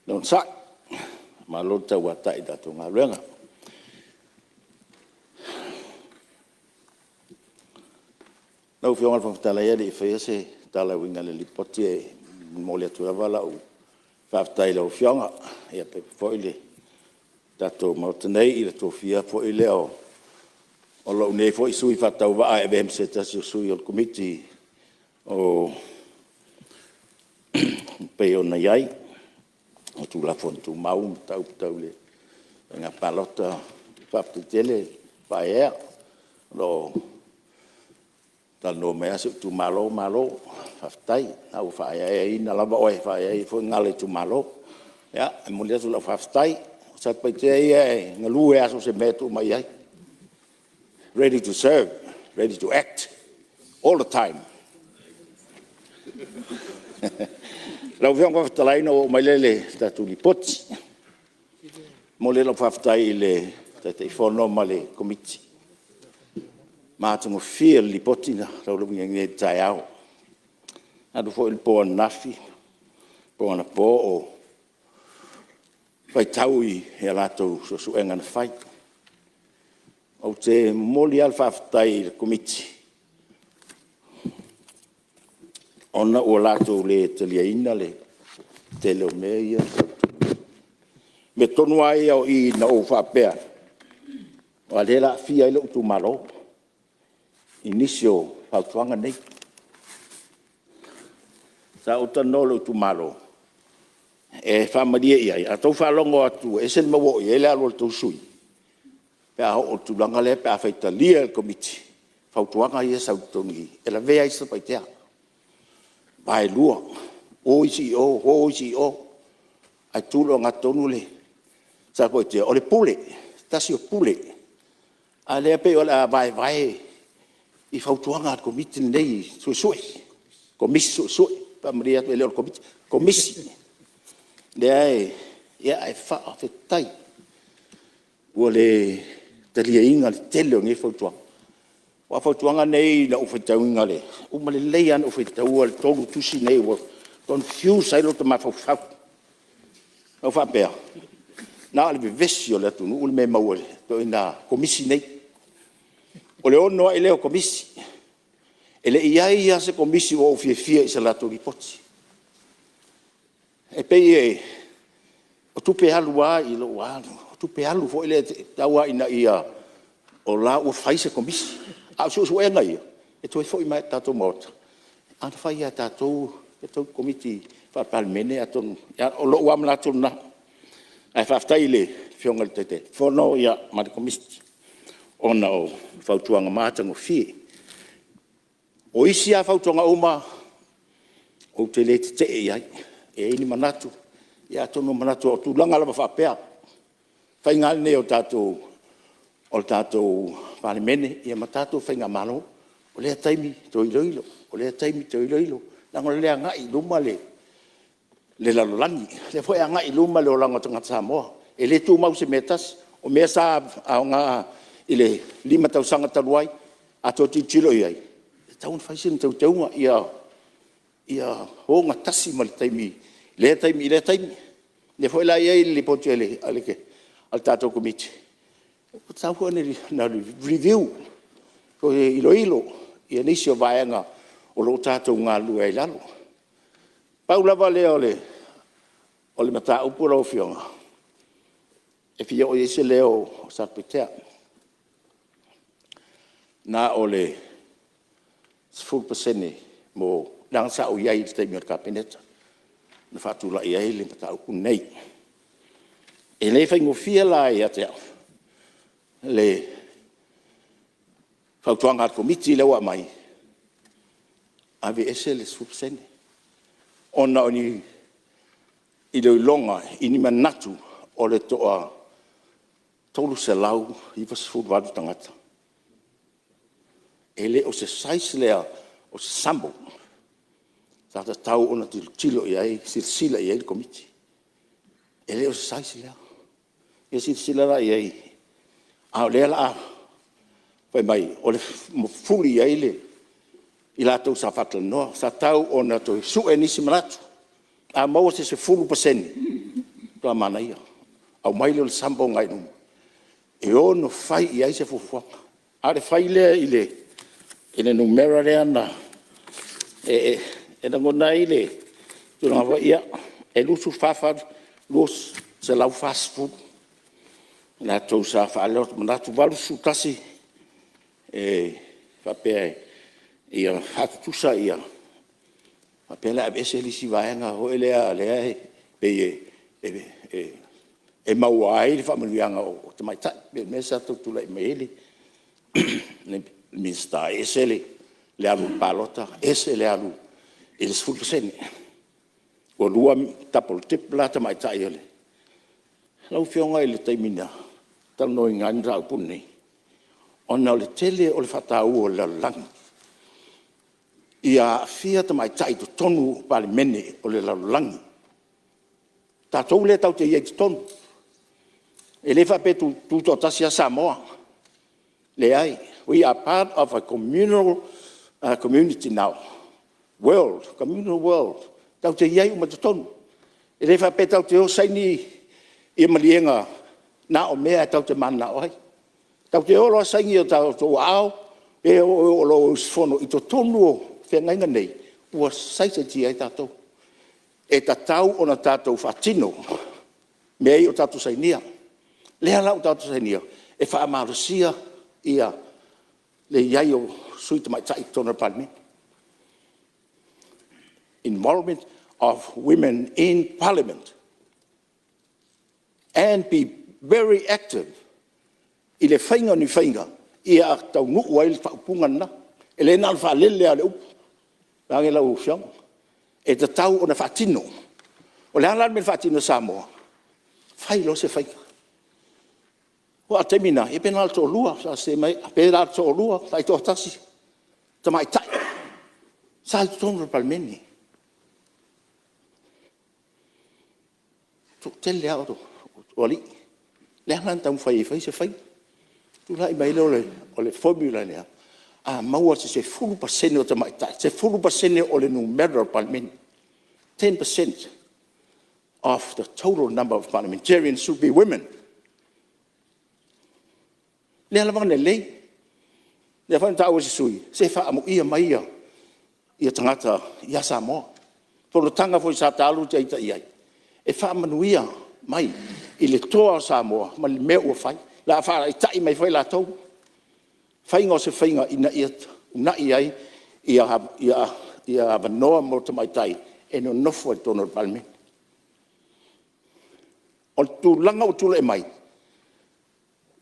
onosai, malo le tauatai i le tatou galuega. Lau Afioga i le Fofoga Fetalai a o le i faia se tala e uiga i le Lipoti, e momoli atu lava lau faafetai i lau Afioga faapea foi le tatou Maota nei i le tofia foi lea o lou nei foi sui faatauvaa e avea ma se tasi o sui o le Komiti e pei ona i ai o Tulafono Tumau ma Mataupu Tau Faiga Palota. Faafetai tele faaeaea. O lo o talanoa mai lava si ou itumalo, malo faafetai, o lena ua faaeaina lava oe e faaeaina ai foi le itumalo. Ia, e momoli atu lau faafetai. O Satupaitea ia e galue lava i so o se mea e tuu mai ai, ready to serve, ready to act all the time. Lau Afioga i le Fofoga Fetalai ona ou oo mai lea i le tatou Lipoti. E momoli lau faafetai i le Taitaifono ma le Komiti i le matagofie o le Lipoti na tolaulauina nei i le taeao. Alu foi le po ananafi, po anapo o faitau i a latou suesuega na fai. Ou te momoli lava le faafetai i le Komiti ona ua latou le taliaina le tele o mea ia sa i totonu. O mea tonu lava ia o i na ou faapea ai, aua o lea o le a aafia ai lou itumalo i nisi o fautuaga nei. Sa ou talanoa i lou itumalo, e faamalie i ai, a outou faalogo atu e ese le mea ua oo i ai le alu a le tou sui usufono, pe a oo i le tulaga lea pe afai e talia e le Komiti fautuaga ia e sau i totonu i i, e lavea ai Satupaitea, vaelua, o isi i o, o isi i o, ae tu i le ogatotonu Satupaitea. O le pule, o se tasi o pule, a o lea pei o le a vaevae i fautuaga a le Komiti lenei Suesue, Komisi Suesue. E faamalie atu e le o le Komiti, Komisi. Lea e… ae faafetai ua le taliaina le tele o nei fautuaga. Aua o fautuaga nei i lau faitauina, uma lelei lava ona ou faitaua le 3 tusi nei ua confuse ai lota mafaufau. Na ou faapea, na o le vevesi o le atunuu le mea e maua i ituaiga Komisi nei. O le 6 ai lea o Komisi. E le i i ai lava se Komisi ua ou fiafia i se latou Lipoti. E pei o tupe alu lava i lou lava… o tupe alu foi lea tau lava ina o la e ua fai se Komisi. A o suesuega ia, e toe foi mai lava i le tatou Maota, a na fai lava e tatou Komiti Faa-Palemene atonu… O lou lava manatu lena. Ae faafetai i le Afioga i le Taitaifono ma le Komiti ona o fautuaga matagofie. O isi lava fautuaga uma, ou te le tetee i ai. E i ai ni manatu, ia atonu o manatu o tulaga lava faapea, o le faiga lava lenei o le tatou Palemene ma tatou faigamalo. O lea taimi toe iloilo, o lea taimi toe iloilo, leaga o lea e agai i luma le lalolagi, o lea foi e agai i luma le olaga o tagata Samoa. E le tumau i se mea e tasi. O mea sa aoga i le 5 tausaga talu ai, a toe tilotilo i ai, e tatau ona fai sina teuteuga ia ogatasi ma le taimi i lea taimi i lea taimi. O lea foi la e i ai le Lipoti a le tatou Komiti, ua tatau foi ona review, toe iloilo nisi o vaega o lo o tatou galulue ai i lalo. Pau lava lea o le mataupu lau Afioga e fia oo i ai se leo o Satupaitea, na o le 10% mo… leaga sa ou i ai i le taimi o le Kapeneta na faatulai ai le mataupu lenei. E le faigofie la ia te au le fautuaga a le Komiti lea ua aumai, Aveese le 10% ona o ni iloiloga i ni manatu o le toa 398 tagata. E le o se size lea o se sample sa tatau ona tilotilo i ai, silasila i ai le Komiti. E le o se size lea. Ia silasila la i ai, a o lea o le a fai mai ua mafuli i ai i latou sa faatalanoa. Sa tatau ona toe sue nisi manatu. A maua se 10% e matua manaia, aumai lea o le sample lena i luga e ono fai i ai se fuafuaga. A o le fai lea i le numera lea na… E lagona ai le tulaga foi lea, e 24, 240 i latou sa faaali o latou manatu, 81 e faapea ia faatutusa ia, faapea la e aveese le isi vaega foi lea e pei e maua ai le faamanuiaga o tamaitai. E pei o le mea lea sa tau tulai mai ai le Minisita, e ese le alu i le palota ese le alu i le 10%. Ua double dip la tamaitai o le… Lau Afioga i le taimi na talanoaina ai le mataupu lenei, ona o le tele o le faataua e le lalolagi ia aafia tamaitai i totonu o Palemene o le lalolagi. O tatou lea tatou te i ai i totonu. E le faapea e tutoatasi lava Samoa, leai, we are part of a communal community now, world, communal world, tatou te i ai uma i totonu. E le faapea tatou te o saini maliega na o mea tatou te mananao ai. Tatou te o loa saini i o tatou aao e o lo o usufono i totonu o feagaiga nei ua saisaitia ai tatou. E tatau ona tatou faatino mea ia ua tatou sainia. Lea la ua tatou sainia e faamalosia le i ai o sui tamaitai i totonu o le Palemene, involvement of women in Parliament and be very active i le faiga o ni faiga ia taunuu ai le faaupuga lena. E le na ona faalele lava o le upu vaeane lau Afioga, e tatau ona faatino. O le a la le mea na faatino e Samoa? Fai loa se faiga. Aua o le taimi lena, ia pe na o le toalua, pe na o le toalua, taitoatasi tamaitai sa i totonu o le Palemene. O le toatele lava o alii. Lea la na taumafai ai e fai se faiga. Tulai mai ai lea o le formula lea, a maua se 10% o tamaitai, 10% o le numera o le Palemene, 10% of the total number of Parliamentarians should be women. O lea lava na lelei, lea foi na taua e isi sui usufono, se faaamuia mai tagata ia Samoa. O fonotaga foi sa ta alu ita i ai, e faamanuia mai i le toa o Samoa ma le mea ua fai. O le a faataitai mai foi latou, faiga o se faiga ina ia uunai ai avanoa mo tamaitai e nonofo ai i totonu o le Palemene. O le tulaga ua tulai mai,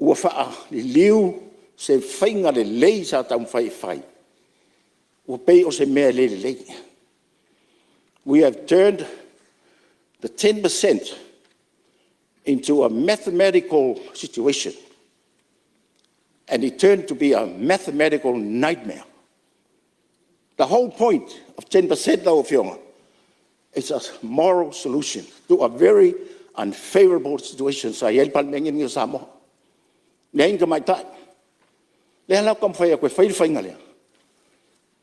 ua faaliliu se faiga lelei sa taumafai e fai, ua pei o se mea e le lelei. We have turned the 10% into a mathematical situation and it turned to be a mathematical nightmare. The whole point of 10% lau Afioga, it's a moral solution to a very unfavourable situation sa i ai le Palemene lenei o Samoa, leai ni tamaitai. O lea la ou te taumafai atu e fai le faiga lea,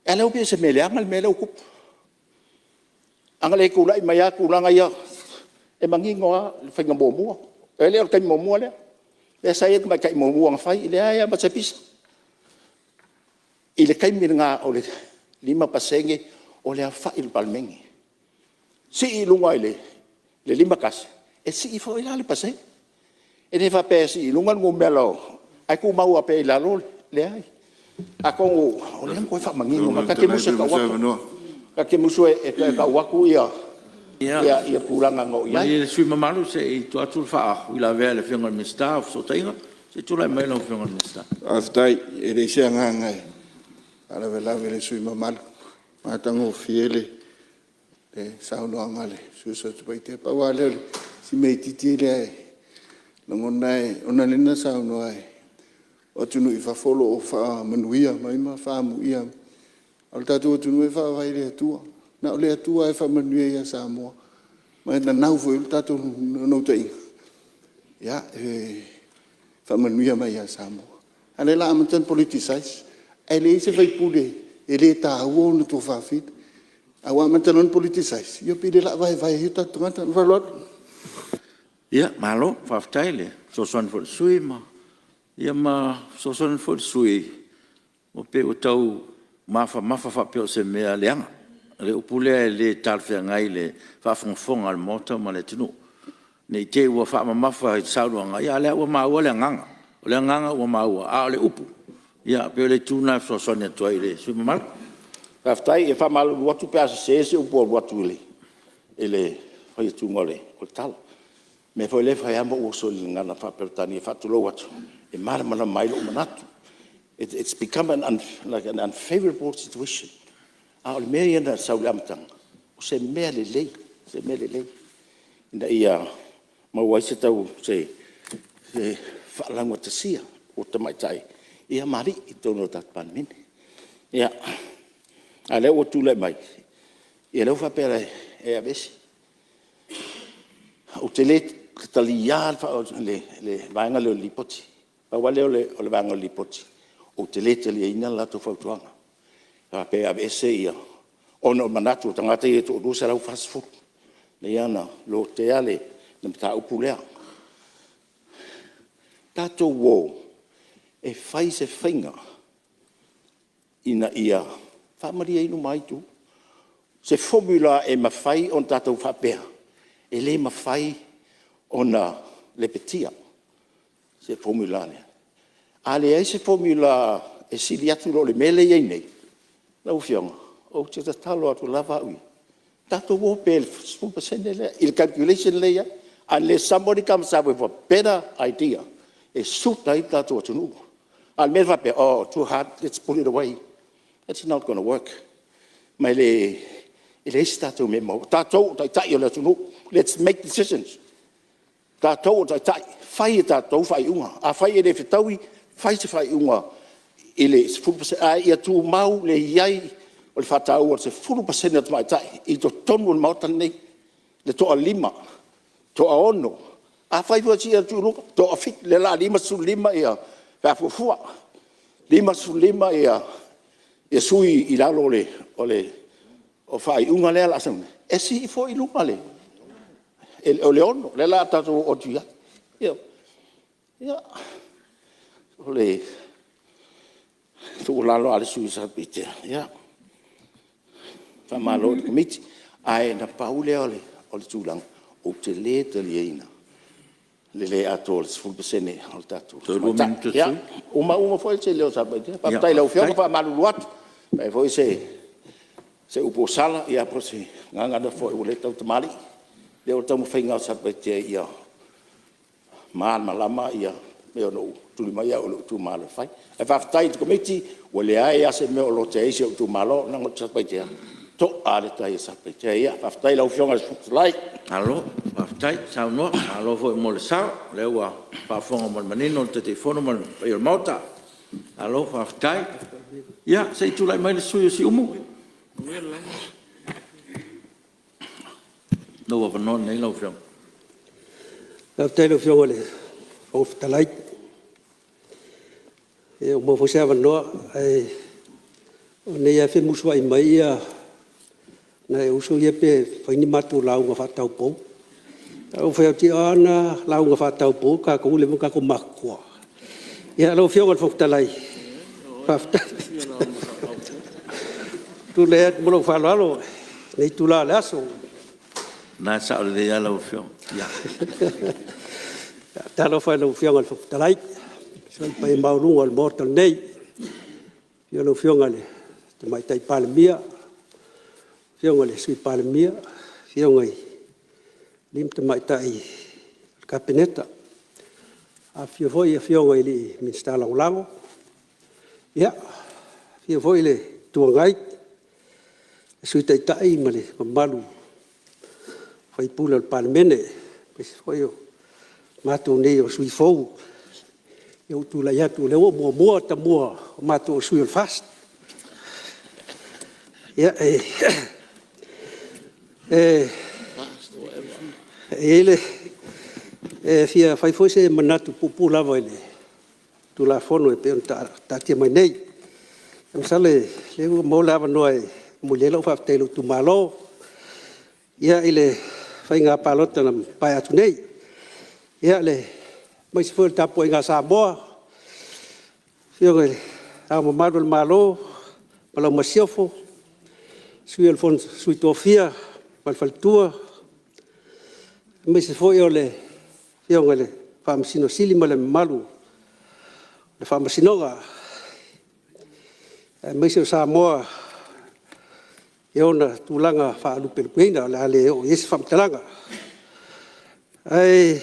ae o lea ua pei o se mea leaga le mea lea ua tupu. A na le tulai mai lava tulaga ia, e manino lava le faiga muamua. E le o le taimi muamua lea, lea sa i ai le tamaitai muamua na fai, e leai lava ma se pisa. I le taimi lena o le 5% o le aofai o le Palemene. Sii i luga i le 51, e sii foi la le pasene. E le faapea e sii i luga le numera ae tumau lava pea i lalo le… Leai. Atonu o lea na toe faamanino mai, ta te musu e tau atu, ta te musu e toe tau atu tulaga na oo i ai. Ia malie le sui usufono mamalu se i tuu atu le faauilavea a le Afioga i le Minisita o Fesootaiga. Se i tulai mai lau Afioga i le Minisita. Faafetai. E leai se agaga e faalavelave i le sui usufono mamalu. Matagofie le saunoaga a le sui usufono mo Satupaitea. Pau lava lea o si mea itiiti lea e lagona ona o lea na saunoa o atunuu i fafo o lo o faamanuia mai ma faaamuia mai, a o le tatou atunuu e faavae i le Atua. Na o le Atua lava e faamanuia ia Samoa ma e nanau foi i ai le tatou naunautaiga e faamanuia mai ia Samoa. A o lea o le a amata ona politicize ae leai se sui usufono e le taua ona tuafafine, ae ua amata loa ona politicize ia pei o lea o le a vaevae ai o tatou tagata. Ma le faaaloalo. Ia malo faafetai le fesoasoani foi i le sui usufono ma fesoasoani foi i le sui usufono ua pei ua tau mafamafa faapea o se mea leaga. Le upu lea e le talafeagai i le faafogafoga a le Maota ma le atunuu. Ne i te i ua faamamafa i le saunoaga a o lea ua maua le agaga. O le agaga ua maua a o le upu e pei o le itu lena e fesoasoani atu ai i le sui usufono mamalu. Faafetai. E faamalulu atu pe a sese se upu ua alu atu i le fai atu o le tala. O le mea foi lea e fai lava ma ou oso i le gagana faa-Peretania e faatulou atu e malamalama ai lou manatu. It's become like an unfavourable situation. A o le mea ia na sau i le amataga o se mea lelei, o se mea lelei ina ia maua ai se faalaugatasia o tamaitai ma alii i totonu o le tatou Palemene. Ia, a o lea ua tulai mai, ia lea ua faapea e aveese. Ou te le taliaina le vaega lea o le Lipoti. Pau lava lea o le vaega o le Lipoti, ou te le taliaina le latou fautuaga e faapea e aveese ia… ona o manatu o tagata ia e toa-240 lea na lotea le mataupu lea. Tatou o e fai se faiga ina ia faamalie uma ai itu. Se formula e mafai ona tatou faapea, e le mafai ona lepetia se formula lea. A leai se formula e sili atu i lo le mea lea e i ai nei, lau Afioga, ou te tatalo atu lava au ia, tatou o pea i le 10% lea i le calculation lea e i ai, unless somebody comes up with a better idea e suit ai le tatou atunuu. A o le mea lea faapea, oh too hard, let's put it away, it's not gonna work. Ma e leai se tatou mea e maua ai. O tatou o Taitai o le atunuu, let's make decisions. O tatou o Taitai, fai e tatou faaiuga. Afai e le fetaui, fai se faaiuga i le 10% ae ia tumau le i ai o le faataua o le 10% a tamaitai i totonu o le Maota lenei, le toalima, toaono. Afai foi e sii atu i luga, toafitu, lea o le a 55 pe a fuafua, 55 sui i lalo o le faaiuga lea o le a sau nei, e sii foi i luga le 6, lea o le a tatou oo atu i ai. Ioe. Ia, o le tuualalo a le sui usufono o Satupaitea, ia, faamalo i le Komiti, ae na pau lea o le tulaga, ou te le taliaina le le atoa o le 10% o tatou tamaitai. Ia, uma uma foi se leo o Satupaitea. Faafetai i lau Afioga. E faamalulu atu, afai foi o se upu ua sala po o se gagana foi ua le tautamalii, ia o le taumafaiga lava o Satupaitea ia malamalama pei ona ou tuli mai au e lou itumalo e fai. Ae faafetai i le Komiti, ua leai lava se mea o lotea ai si ou itumalo, leaga o Satupaitea, e to'a lava le tai a Satupaitea ia. Faafetai i lau Afioga i le Fofoga Fetalai. Malo faafetai saunoa, malo foi mo le sao, o lea ua faafofoga ma le manino le Taitaifono ma le paia o le Maota. Malo faafetai. Ia se i tulai mai le sui usufono mo Siumu. Lou avanoa lenei lau Afioga. Faafetai i lau Afioga i le Fofoga Fetalai, ua maua foi se avanoa, ae o lenei lava e femusuai mai nai ou uso ia pe fai ni matou lauga faataupou. Ae ou fai atu, o a na lauga faataupou, o tatou ua leva ona tatou matutua. Ia lau Afioga i le Fofoga Fetalai, faafetai. Ou te tulai atu ma lou faaaloalo i lenei itula o le aso. O lena e sao lelei lava lau Afioga. E faatalofa i lau Afioga i le Fofoga Fetalai aemaise le paia maualuga o le Maota lenei. I le afio o lau Afioga i le Tamaitai Palemia, lau Afioga i le Sui Palemia, afioga i alii ma tamaitai o le Kapeneta, afifio foi Afioga i Minisita Lagolago, afio foi le Itu Agai. Sui Taitai ma le mamalu o sui usufono o le Palemene, aemaise foi o matou nei o sui usufono fou lea ua ou tulai atu o lea ua ou muamua tamua o matou o sui o le FAST. Ia, e fia fai foi se manatu puupuu lava i le Tulafono e pei ona taatia mai nei. Masalo o lea ua maua le avanoa e momoli ai lau faafetai i lou itumalo i le faiga palota na mavae atu nei, aemaise foi o le tapuaiga a Samoa, le Afioga i Le Ao Mamalu o le Malo ma lau Masiofo, le Sui o le Fono a Sui Tofia ma le Faletua, aemaise foi o le Afioga i le Faamasino Sili ma le mamalu o le Faamasinoga, aemaise o Samoa i ona tulaga faalupelupeina o le a le oo i ai se faamatalaga. Ae o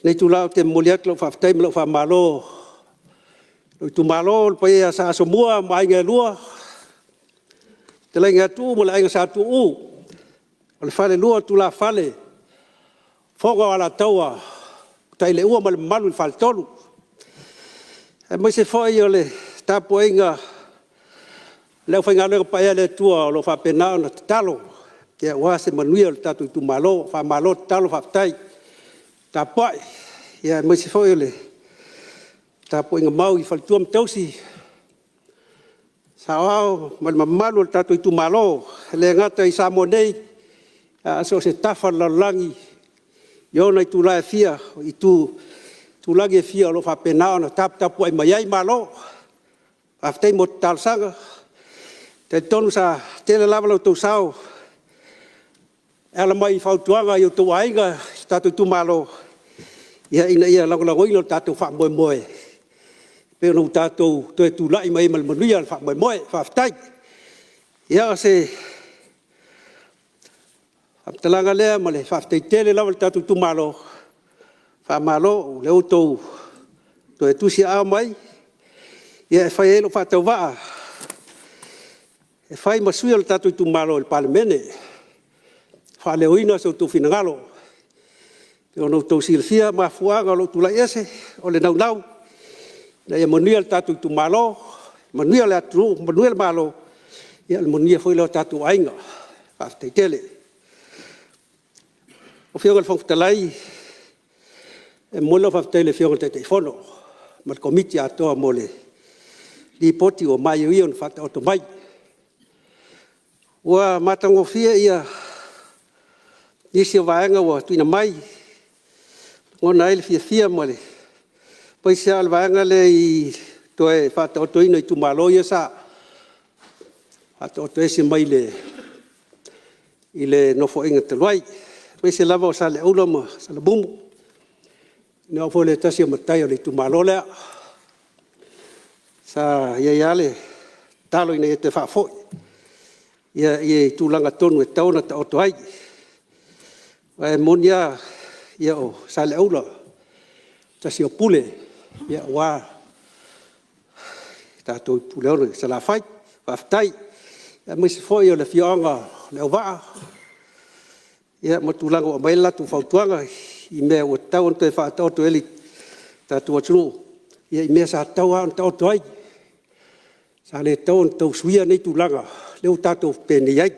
lenei itula ou te momoli atu lau faafetai ma lau faamalo i lou itumalo, le paia ia Sa Asomua ma Aiga e Lua, le Fetalaiga ia Tuuu ma le Aiga Sa Tuuu, o le Falelua o Tulafale, Fofoga o Alataua, Utaileuo ma le mamalu i le Faletolu. Aemaise foi o le tapuaiga a le aufaigaluega paia a le Atua o lo o faapena ona tatalo aua se manuia o le tatou itumalo. Faamalo tatalo faafetai tapuai, aemaise foi o le tapuaiga mau i faletua ma tausi, saoao ma le mamalu o le tatou itumalo. E le gata i Samoa nei, a o so o se tafa o le lalolagi i ona itulagi e fia o lo o faapena ona taputapuai mai ai. Malo faafetai mo talosaga. E talitonu sa tele lava lo outou sao e ala mai i fautuaga i o outou aiga i si o tatou itumalo ina ia lagolagoina lo tatou faamoemoe e pei ona tatou toe tulai mai ai ma le manuia i le faamoemoe. Faafetai. Ia, o se faamatalaga lea ma le faafetai tele lava i le tatou itumalo, faamalo o lea ua outou toe tusiaao mai e fai ai lou faatauvaa e fai ma sui o le tatou itumalo i le Palemene e faaleoina so outou finagalo. E pei ona outou silafia mafuaaga o lou tulai ese, o le naunau ina ia manuia le tatou itumalo, manuia le atunuu, manuia le Malo, ia o le manuia foi lea o tatou aiga. Faafetai tele. Lau Afioga i le Fofoga Fetalai, e momoli lau faafetai i le Afioga i le Taitaifono ma le Komiti atoa mo le Lipoti ua maioio ona faataoto mai. Ua matagofie nisi o vaega ua tuuina mai e lagona ai le fiafia, aemaise lava o le vaega lea i le toe faataotoina o itumalo ia sa faataoto ese mai i le Nofoaiga talu ai, aemaise lava o Saleaula ma Salamumu, o au foi o le tasi o matai o le itumalo lea. Sa i ai lava le tatalo ina ia toe faafoi i tulaga tonu e tatau ona taoto ai. Aua e moni lava o Saleaula o se tasi o pule aua le tatou i Puleono i Salafai. Faafetai. Aemaise foi o le afioaga o Leauvaa ma tulaga ua aumai ai le latou fautuaga i mea ua tatau ona toe faataoto i ai le tatou atunuu i mea sa tatau lava ona taoto ai. Sa le tatau ona toe suia nei tulaga lea ua tatou penei ai.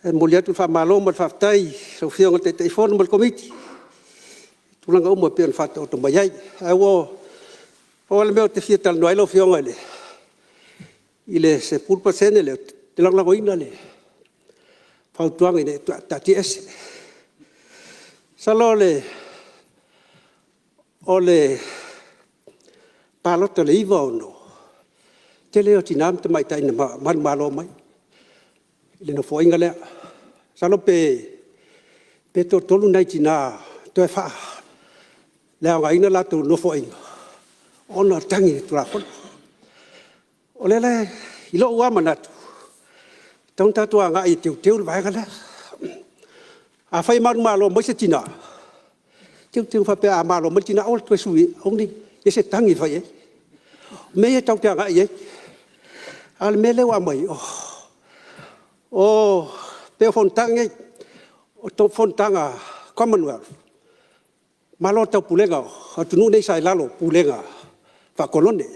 Ae momoli atu le faamalo ma le faafetai i lau Afioga i le Taitaifono ma le Komiti i tulaga uma e pei ona faataoto mai ai. Ae pau lava le mea ou te fia talanoa ai lau Afioga i le 10% lea, ou te lagolagoina le fautuaga ina ia faataatiaese. Masalo o le palota i le 1996, o le tele ia o tina ma tamaitai na manumalo mai i le Nofoaiga lea. Masalo pe toatolu nai tina na toe faaleaogaina latou nofoaiga ona o tagi i le Tulafono. O lea la i lou lava manatu, e tatau ona tatou agai e teuteu le vaega lea. Afai e manumalo mai se tina, teuteu faapea a malo mai le tina aua le toe suia, aua ne i i ai se tagi e fai i ai. O mea ia tatou te agai i ai. A o le mea lea ua aumai, pei o fonotaga nei, o fonotaga a le Commonwealth, Malo o le Taupulega, o atunuu nei sa i lalo o Pulega Faa-Kolone,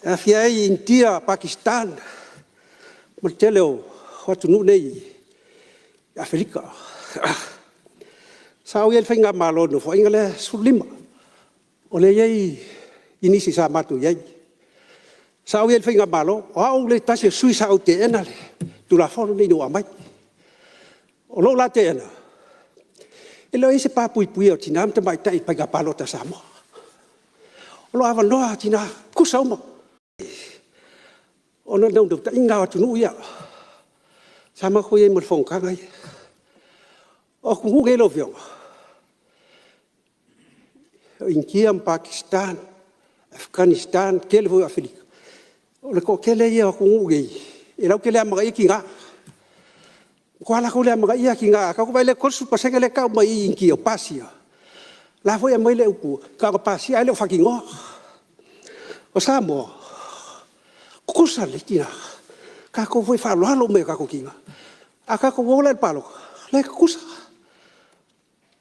e aofia ai Initia, Pakistan ma le tele o atunuu nei i Aferika. Sa ou i ai i le faigamalo i le Nofoaiga lea 15, o lea e i ai nisi sa matou i ai. Sa ou i ai i le faigamalo, o au le tasi o sui sa ou teena le Tulafono lenei ina ua aumai. O lou la teena, e le o i ai se pa puipuia o tina ma tamaitai i faiga palota a Samoa. O lo o avanoa lava tina, tutusa uma. O le naunautaiga lava o atunuu ia, sa matou i ai ma le fonotaga ia. O atunuu nei lau Afioga, o Initia ma Pakistan, Afghanistan, o le tele foi o Aferika, o le toatele ia o atunuu nei e latou te le amanaia tina, matua latou le amanaia lava tina. A tatou vaai i le 30% lea e tau mai i i Initia o pasia, o la e foi e aumai le upu na ona pasia ae le o faatinoa. O Samoa, tutusa lelei tina, o tatou foi e faaaloalo uma i o tatou tina. A tatou o la i le palota, o la e tutusa.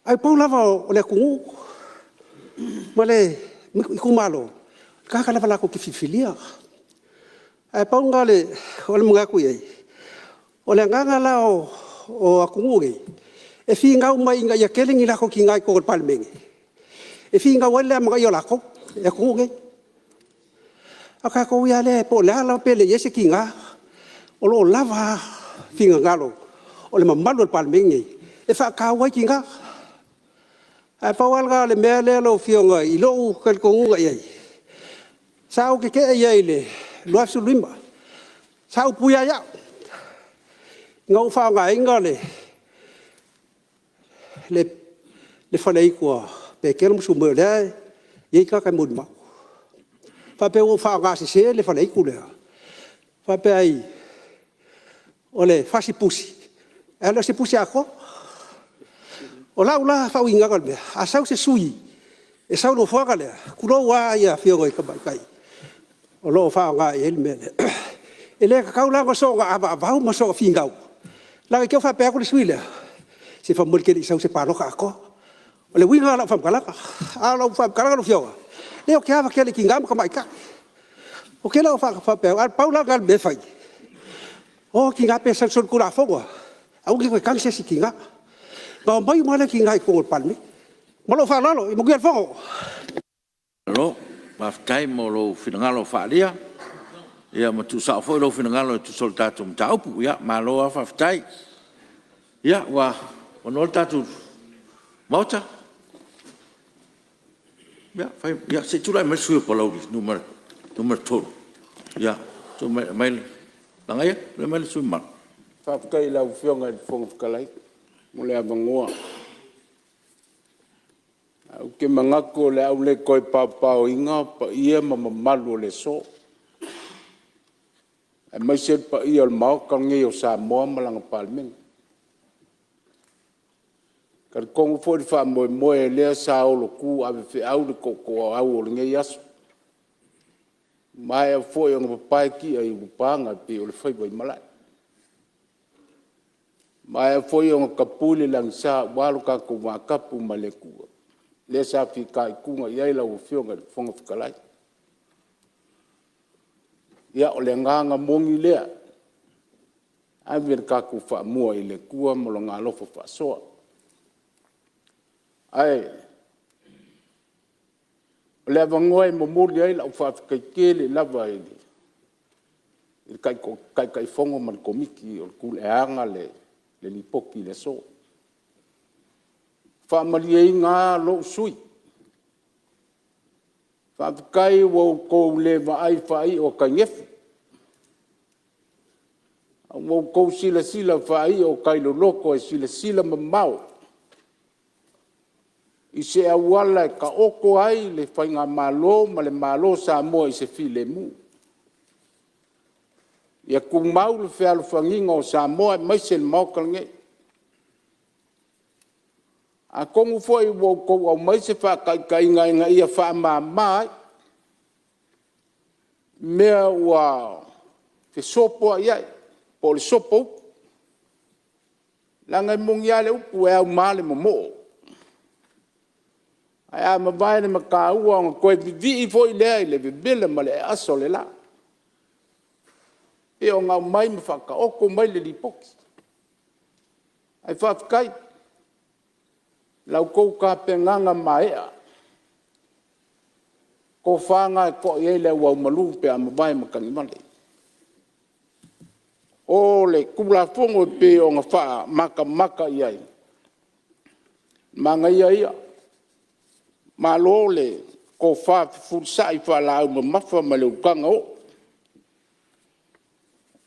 Ae pau lava o le atunuu ma le itumalo, o le tagata lava latou te filifilia. Ae pau lena o le manatu i ai. O le agaga la o atunuu nei, e finau mai ina ia tele ni latou tina i totonu o le Palemene e finau ai le le amanaia o latou e atunuu nei. A o tatou ia lea po o le a lava pe le i ai se tina, o lo o lava a finagalo o le mamalu o le Palemene lenei e faataua ai tina. Ae pau lava lena o le mea lea lau Afioga i lou talitonuga i ai, sa ou tetee i ai i le 2015, sa upuia ai au ina ua ou faaaogaina le faleaitu a Petelo ma Sumeo lea e i ai tagata e molimau, faapea ua ou faaaogasese le faleaitu lea, faapea ai o le fasipusi ae le o se pusi atoa. O lau la faauigaina o le mea, a sau se sui usufono e sau i le nofoaga lea, tulou lava Afioga i Tamaitai o lo o faaaoga i ai le mea lea, e le tatau la ona soona avaavau ma soona finau, leaga i te i ua faapea atu le sui usufono lea, se faamolemole e te le i sau i se palota atoa. O le uiga lena o lau faamatalaga. A o lau faamatalaga lau Afioga, leai ou te ava tele i tina ma tamaitai. Ou te le o faapea, ae pau la lena o le mea e fai, o tina pe sau i le solitulafono lava, aua ne i toe tagi se isi i tina. Ona omai uma lava lea o tina i totonu o le Palemene. Ma lou faaaloalo. Ia manuia le fono. Malo faafetai mo lou finagalo faaalia ma tuusao foi lou finagalo e tusa o le tatou mataupu. Malo lava faafetai. Ia ua avanoa le tatou Maota, ia se i tulai mai le sui usufono mo Palauli 3. Lagaaia, tulai mai le sui usufono mamalu. Faafetai i lau Afioga i le Fofoga Fetalai mo le avanoa. Ae ou te manatu o le a ou le toe paopaoina paia ma mamalu o le aso, aemaise le paia o le Maota lenei o Samoa ma lana Palemene. E talitonu foi le faamoemoe lea sa olotu avefeau le tootooau o lenei aso, ua maea foi ona papae ti'a i ulupaga e pei o le faiva i malae, ua maea foi ona tapui le lagisa aua lo tatou va tapu ma le Atua lea sa fitaituga i ai lau Afioga i le Fofoga Fetalai. Ia, o le agaga moni lea, ave le tatou faamua i le Atua ma Lona alofa faasoa. Ae o le avanoa e momoli ai lau faafetai tele lava i le Taitaifono ma le Komiti e ana le Lipoti i le aso. Ua faamalieina lava lou sui usufono, faafetai ua outou le vaai faai'a o tainefu a ua outou silasila faai'a o tai loloto e silasila mamao i se auala e taoto ai le faigamalo ma le Malo o Samoa i se filemu. Ia tumau le fealofaniga o Samoa aemaise le Maota lenei. Atonu foi ua outou aumaia se faataitaiga ina ia faamama ai mea ua fesopoai ai po o le sopoutu. Leaga e moni lava le upu, e auma le momo'o, ae a mavae le mataua ona toe vivii foi lea i le vevela ma le aasa o le la, e pei ona aumai ma faataoto mai le Lipoti. Ae faafetai i la outou tapenaga maea, tofa lena e to'a i ai le auaumalu pe a mavae matagivale. O le Tulafono e pei ona matamata i ai, manaia ia. Malo le tofa fefulisai faalaau mamafa ma le utaga oo.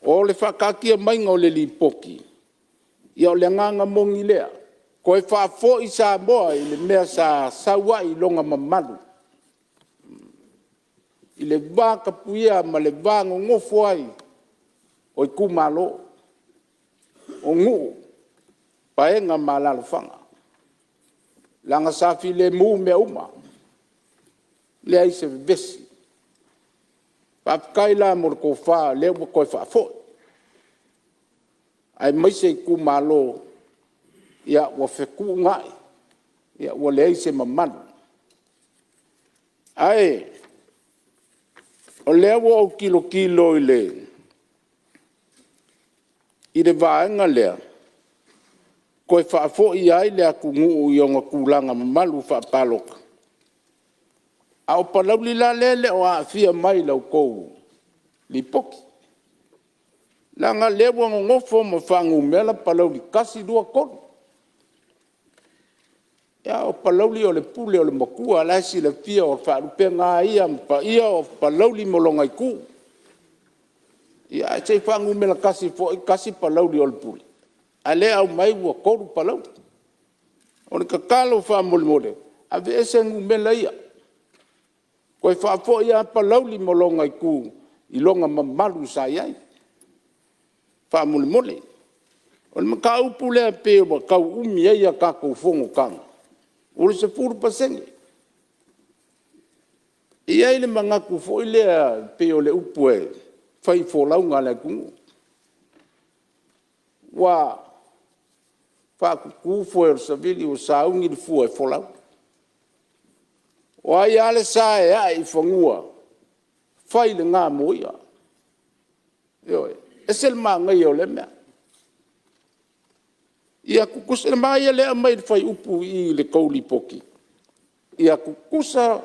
O le faataatia maiga o le Lipoti, ia o le agaga moni lea, toe faafoi Samoa i le mea sa sau ai lona mamalu, i le va tapuia ma le va nonofo ai o itumalo, o nuu, paega ma alaalafaga, leaga sa filemu mea uma, leai se vevesi. Faafetai la mo le tofa o lea ua toe faafoi, aemaise itumalo ua fetuunai, ua leai se mamalu. Ae o lea ua ou tilotilo i le vaega lea, toe faafoi ai le atunuu i ona tulaga mamalu faapalota, a o Palauli la lea e le o aafia mai i la outou Lipoti, leaga o lea ua nonofo ma faanumera Palauli 1, 2, 3. A o Palauli o le pule o le matua, o la e silafia o le faalupega lava ia o paia o Palauli ma lona itu. Ia ae se i faanumera 1 foi, 1 Palauli o le pule, a o lea e aumai ua 3 Palauli. O le tatalo faamolemole, aveese numera ia, toe faafoi lava Palauli ma lona itu i lona mamalu sa i ai faamolemole. O le mataupu lea pei ua tau umi ai a tatou fonotaga, o le 10%. E i ai le manatu foi lea e pei o le upu e fai i folauga a le atunuu, ua faatutu foe o le savili ua sauni le fua e folau. O ai lava le sa e a'e i fanua, fai lena mo ia. Ioe. E ese le manaia o lea mea. Ia tutusa, o le manaia lea e aumai i le fuaiupu i i i le tou Lipoti, ia tutusa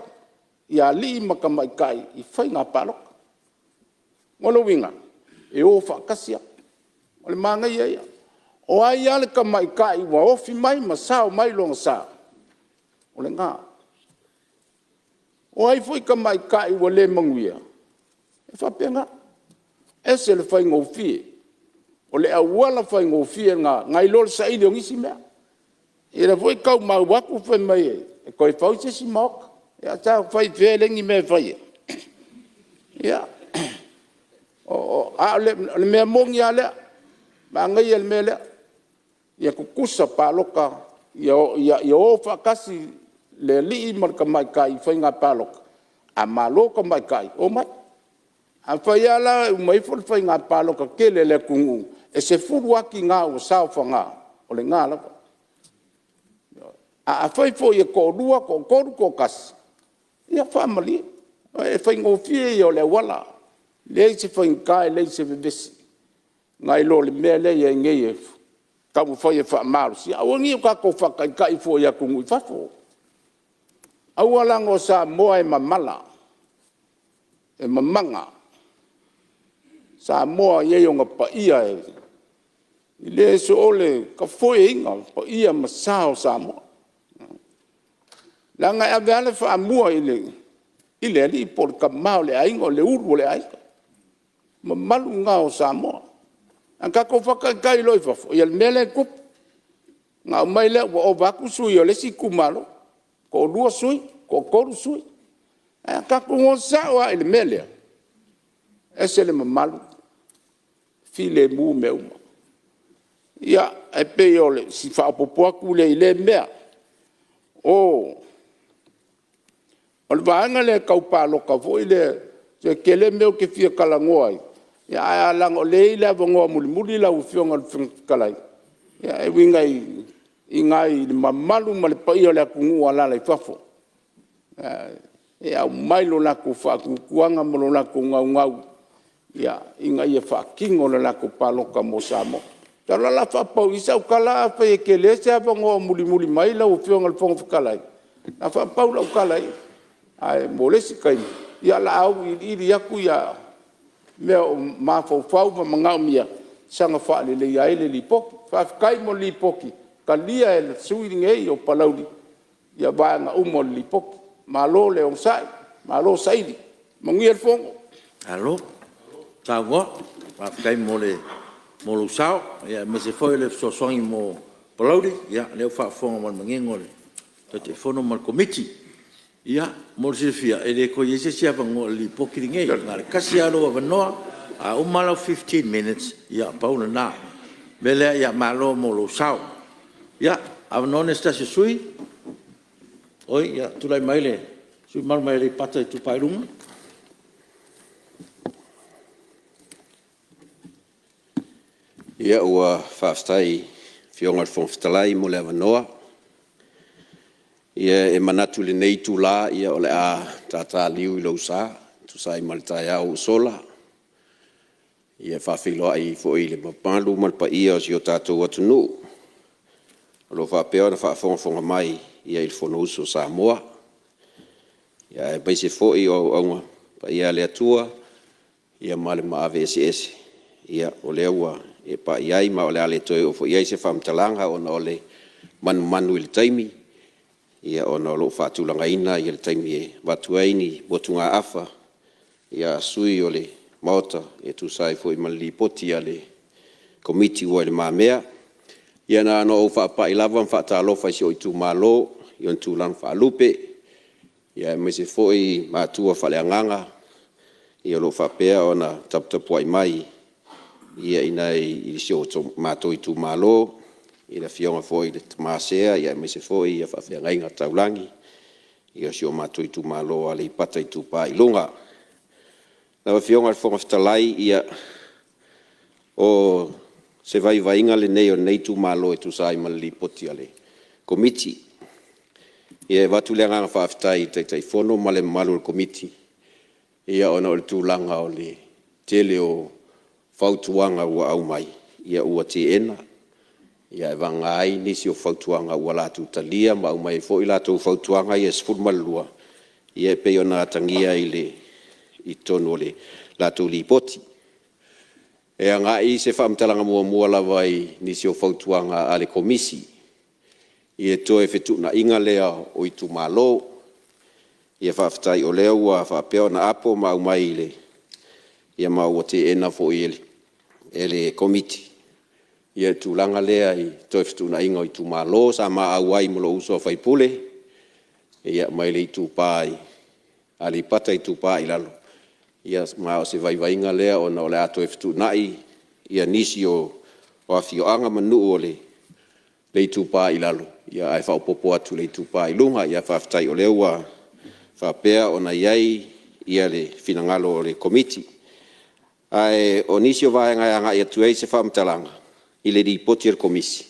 alii ma tamaitai i faiga palota. O lona uiga, e o faatasi lava. O le manaia ia. O ai lava le tamaitai ua ofi mai ma sao mai lona sa, o lena. O ai foi tamaitai ua le manuia, e faapena. E ese le faigofie. O le auala faigofie lena nai lo le saili o nisi mea. Ia o lea foi e tau maua atu fai mai e toe fau se isi Maota. Ia talofa e i fea e leai ni mea e fai ai? Ia, a o le mea moni lava lea, manaia le mea lea, ia tutusa palota, ia o faatasi le alii ma le tamaitai i faiga palota. A malo tamaitai, omai. Afai lava la e uma ifo le faiga palota tele a le atunuu e 10 lava tina ua saofaga, o lena lava. Ae afai foi e toalua, toatolu, toatasi, ia faamalie, o le faigofie ia o le auala, leai se faigata leai se vevesi nai lo le mea lea e i ai nei e taumafai e faamalosia. Aua ne i o tatou faataitai fua i atunuu i fafo. Aua leaga o Samoa e mamala, e mamana. O Samoa e i ai ona paia e le soona tafoeina paia ma sa o Samoa. Leaga e ave lava le faamua i le alii po o le tama o le aiga, o le ulu o le aiga. O mamalu na o Samoa. A tatou faataitai loa i fafo, ia o le mea lea e tupu, ona aumai lea ua ova atu sui o le isi itumalo, toalua sui, toatolu sui. Ae a tatou o sao lava i le mea lea, e ese le mamalu, filemu mea uma. Ia, e pei o si faaopoopo atu lea i lea mea. O le vaega lea tau palota foi lea, e tele mea ou te fia talanoa ai, Ae leaga o lea e i ai le avanoa mulimuli lau Afioga i le Fofoga Fetalai, e uiga i le mamalu ma le paia o le atunuu o alaala i fafo e aumai lo latou faatuatuaga ma lo latou naunau ina ia faatino le latou palota mo Samoa. Masalo o le a faapau i i sau tala, afai e tele se avanoa o mulimuli mai lau Afioga i le Fofoga Fetalai, o le a faapau lau tala i i, ae mo le isi taimi o le a auiliili atu mea o mafaufau ma manaomia e saga faaleleia ai le Lipoti. Faafetai mo le Lipoti, e talia e le sui usufono lenei o Palauli vaega uma o le Lipoti. Malo le onosai, malo saili. Manuia le fono. Malo saunoa, faafetai mo lou sao aemaise foi o le fesoasoani mo Palauli. Ia o lea ua faafofoga ma le manino le Taitaifono ma le Komiti. Ia mo le silafia e le toe i ai se isi avanoa i le Lipoti lenei, na o le tasi lava lou avanoa. A uma lau 15 minutes ia pau lena. O le mea lea malo mo lou sao. Ia, o le avanoa lenei mo se tasi o sui usufono. Oi ia, tulai mai le sui usufono mamalu mai Aleipata Itupa i Luga. Ia ua faafetai i lau Afioga i le Fofoga Fetalai mo le avanoa. Ia e manatu i lenei itula o le a ta liu i lou sa e tusa ai ma le taeao ua sola, e faafeiloai foi i le mamalu ma le paia o si o tatou atunuu o lo o faapea ona faafogafoga mai i le Fonousu a Samoa, aemaise foi o auauna paia a le Atua ma le maave eseese o lea ua e pai i ai, ma o le a le toe oo foi i ai se faamatalaga ona o le manumanu i le taimi, ona o lo o faatulagaina le taimi e avatu ai ni motugaafa a sui usufono o le Maota e tusa ai foi ma le Lipoti a le Komiti ua i lumamea. Ia na ona ou faapai lava ma faatalofa i si ou itumalo i ona tulaga faalupe, aemaise foi matua faaleagaga o lo o faapea ona taputapuai mai i si o matou itumalo, i le Afioga foi i le Tama Sea aemaise foi faafeagaiga taulagi o si o matou itumalo o Aleipata Itupa i Luga. Lau Afioga i le Fofoga Fetalai, o se vaivaiga lenei o lenei itumalo e tusa ai ma le Lipoti a le Komiti. E avatu le agaga faafetai i le Taitaifono ma le mamalu o le Komiti ona o le tulaga o le tele o fautuaga ua aumai ua teena, ae vagana ai nisi o fautuaga ua latou talia ma aumai ai foi latou fautuaga ia e 12 e pei ona atagia i totonu o le latou Lipoti. E agai se faamatalaga muamua lava i nisi o fautuaga a le Komisi i le toe fetuunaiga lea o itumalo. Faafetai o lea ua faapea ona apo ma aumai ma ua teena foi e le Komiti le tulaga lea i le toe fetuunaiga o itumalo. Sa ma auai ma lou uso a sui usufono mai le Aleipata Itupa i Lalo, ma o se vaivaiga lea ona o le a toe fetuunai nisi o afioaga ma nuu o le Itupa i Lalo ae faaopoopo atu i le Itupa i Luga. Ae faafetai o lea ua faapea ona i ai le finagalo o le Komiti. Ae o nisi o vaega e agai atu i ai se faamatalaga i le Lipoti a le Komisi,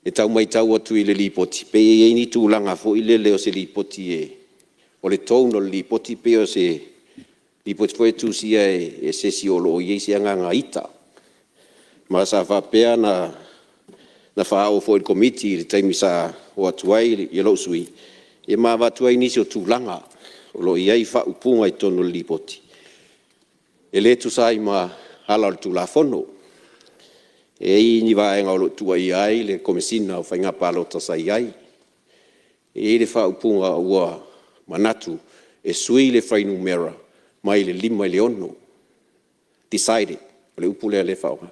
e tau matau atu i le Lipoti, e pei e i ai ni tulaga foi lele o se Lipoti o le tone o le Lipoti pei o se Lipoti foi lea e tusia e se isi o lo o i ai se agaga ita. Ma sa faapea ona faaoo foi i le Komiti i le taimi sa oo atu ai lou sui usufono ma avatu ai nisi o tulaga o lo o i ai faaupuga i totonu o le Lipoti e le tusa ai ma ala o le Tulafono. E i ai ni vaega o lo o tuuaia ai le Komesina o Faiga Palota sa i ai. E i ai le faaupuga ua manatu e sui le fuainumera mai le 5 i le 6, decided. O le upu lea e faaaoga.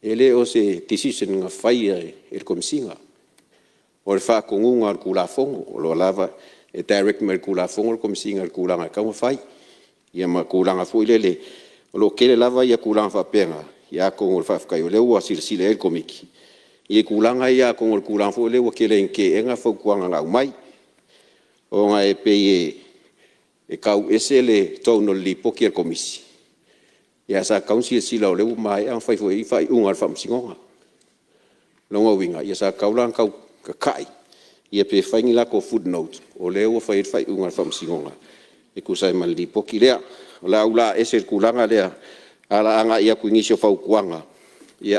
E le o se decision na faia e le Komesina, o le faatonuga o le Tulafono, o lo o lava e direct mai e le Tulafono le Komesina i le tulaga e tatau ona fai, ia ma tulaga foi lele, o lo o tele lava tulaga faapena, atonu faafetai o lea ua silasila i ai le Komiti i tulaga ia, atonu o le tulaga foi lea ua tele ina teena fautuaga na aumai, ona e pei e tau ese le tone o le Lipoti a le Komisi Ae sa tatau ona silasila o lea ua maea ona fai foi i ai faaiuga a le Faamasinoga. O lona uiga, sa tatau la ona tau tatai ia pe fai ni latou footnote o lea ua fai ai le faaiuga a le Faamasinoga e tusa ai ma le Lipoti lea. O le a ou laa ese i le tulaga lea ae o le a agai atu i nisi o fautuaga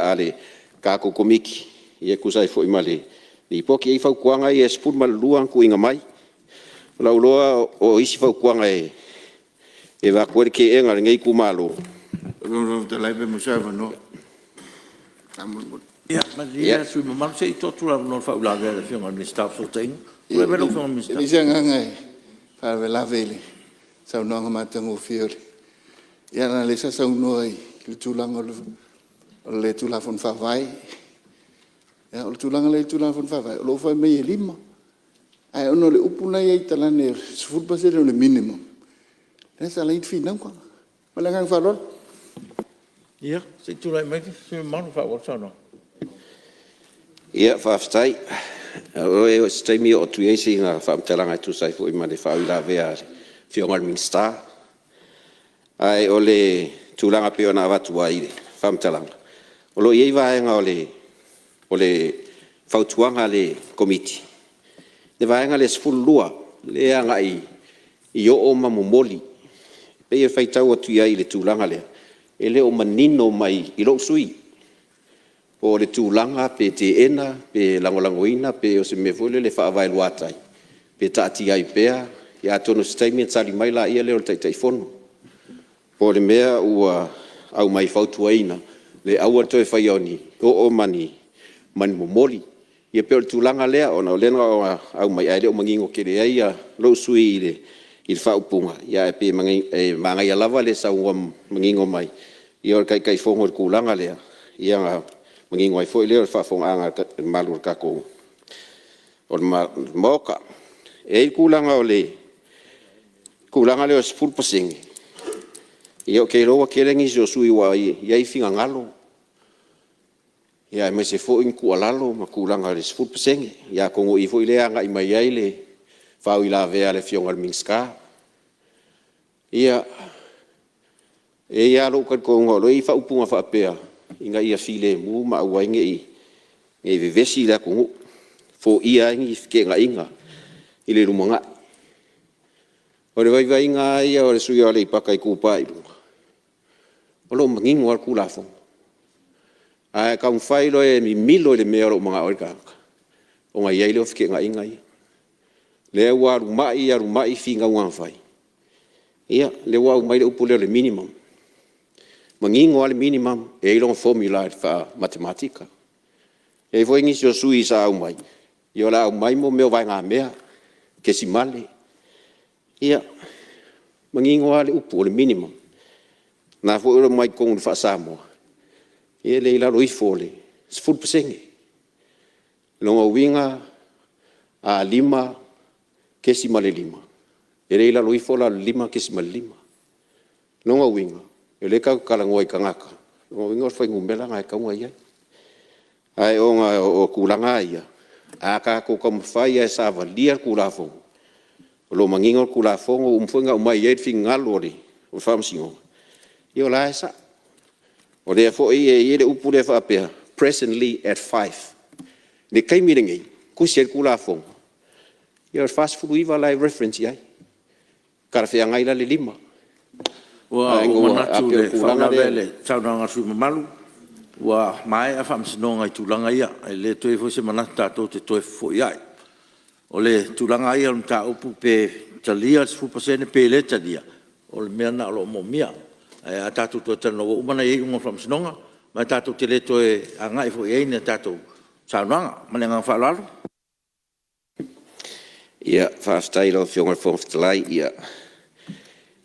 a le tatou Komiti e tusa ai foi ma le Lipoti. E i ai fautuaga ia e 12 na tuuina mai. O lou iloa o isi fautuaga e avatu ai le teena a lenei itumalo. Ia leai se agaga e faalavelave i le saunoaga matagofie a le… Ia leaga o lea sa saunoa i le tulaga o le Tulafono Faavae. Ia o le tulaga la e i ai le Tulafono Faavae o lo o fai mai e 5, ae ona o le upu la e i ai i talaane o le 10% o le minimum lea sa ala ai ona finauga. Ma le agaga faaaloalo. Ia, se i tulai mai le sui usufono mamalu e faaauau le saunoaga. Ia, faafetai. Masalo e oo i se taimi oo atu i ai sina faamatalaga e tusa ai foi ma le faauilavea a le Afioga i le Minisita. Ae o le tulaga pei ona avatu ai le faamatalaga, o lo o i ai vaega o le fautuaga a le Komiti, le vaega lea e 12 lea e agai i o'o ma momoli. E pei e faitau atu i ai i le tulaga lea, e le o manino mai i lou sui usufono po o le tulaga pe teena pe lagolagoina pe o se mea foi lele e faavaeluatai pe taatia ai pea. Ia atonu o se taimi ona tali mai lea o le Taitaifono. Po o le mea ua aumai e fautuaina le aua le toe faia o ni o'o ma ni momoli. Ia pei o le tulaga lea ona o lea na ona aumai ae le o manino tele ai lou sui usufono i le faaupuga, ae pei e manaia lava le saunoa manino mai o le Taitaifono i le tulaga lea, ia ona manino ai foi lea o le faafofogaaga a le mamalu o le tatou Maota. E i ai le tulaga o le tulaga lea o le 10%, ia ou te iloa ua tele nisi o sui usufono ua i ai finagalo, aemaise foi ni tuualalo ma tulaga i le 10%. Ia atonu o i foi lea e agai mai ai le faauilavea a le Afioga i le Minisita. Ia, e i ai lava lou talitonuga o lo o i ai faaupuga faapea, ina ia filemu ma aua ai ne i vevesi le atunuu, foia ai ni feteenaiga i le lumanai. O le vaivaiga lava ia o le sui usufono o Aleipata Itupa i Luga, o lo o manino lava le Tulafono. A e taumafai loa e mimilo i le mea o lo o manao ai le tagata, ona i ai lea o feteenaiga ia. Lea ua alu a'i alu a'i finauga na fai, ia lea ua aumai le upu lea o le minimum. Manino lava le minimum e i ai lona formula i le faa-matematika. E i ai foi nisi o sui usufono sa aumai, ia o le a aumai mo mea o vaegamea, tesimale. Ia, manino lava le upu o le minimum. O lena foi e aumai i totonu i le faa-Samoa, e le i lalo ifo o le 10%. O lona uiga a 5.5, e le i lalo ifo la o le 5.5. O lona uiga, o lea tatou te talanoa i tagata, o lona uiga o le fuainumera lena e tatau ona i ai. Ae ona o tulaga lava ia, a tatou taumafai lava e savalia le Tulafono, o lo o manino le Tulafono ua uma foi ona aumai i ai le finagalo o le Faamasinoga, ia o la e sao. O lea foi e i ai le upu lea faapea, presently at 5. I le taimi lenei e tusi ai le Tulafono, ia o le 49 la e reference i ai. E talafeagai la le 5. Ua Ae ou manatu pei i o le le tulaga faauilavea lea i le saunoaga a le sui usufono mamalu, ua maea faamasinoga i tulaga ia. E le toe i ai foi se manatu tatou te toe fefo'ia'i. O le tulaga lava ia o le mataupu pe talia le 10% pe le talia, o le mea lena o lo o moomia. Ae a tatou toe talanoa ua uma ona i ai iuga a le Faamasinoga ma e tatou te le toe agai foi i ai ni a tatou saunoaga. Ma le agaga faaaloalo. Ia, faafetai i lau Afioga i le Fofoga Fetalai. Ia,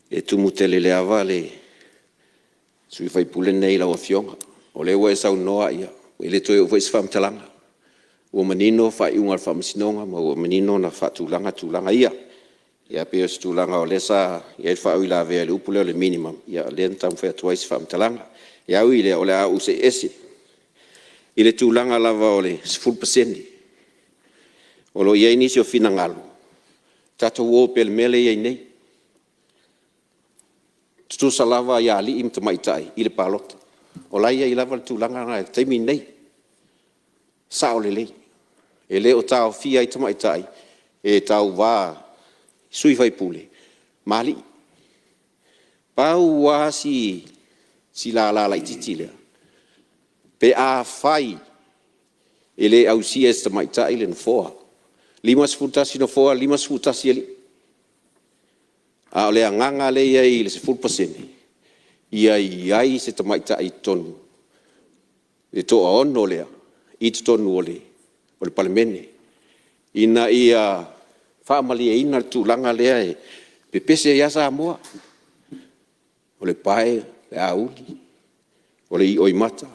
e tumu tele i le ava le sui usufono lenei i lau Afioga. O lea ua e saunoa, e le toe oo foi i ai se faamatalaga. Ua manino faaiuga a le Faamasinoga ma ua manino ona faatulaga tulaga ia. Ae pei o se tulaga o lea sa i ai le faauilavea i le upu lea o le minimum, ia lea na taumafai atu ai se faamatalaga. Ae ui i lea, o le a ou see ese. I le tulaga lava o le 10%. O lo o i ai nisi o finagalo, tatou o pea i le mea lea e i ai nei. Tutusa lava alii ma tamaitai i le palota. O la e i ai lava le tulaga lena i le taimi lenei. E sao lelei. E le o taofia ai tamaitai e tauva i sui faipule ma alii. Pau lava si lala laitiiti lea, pe afai e le ausia e se tamaitai le nofoa, 51 nofoa, 51 alii. A o le agaga lea e i ai i le 10%, ia i ai se tamaitai i totonu, le toaono lea i totonu o le Palemene, ina ia faamalieina le tulaga lea e pepese ai lava Samoa, o le pae, o le auli, o le i'oimata,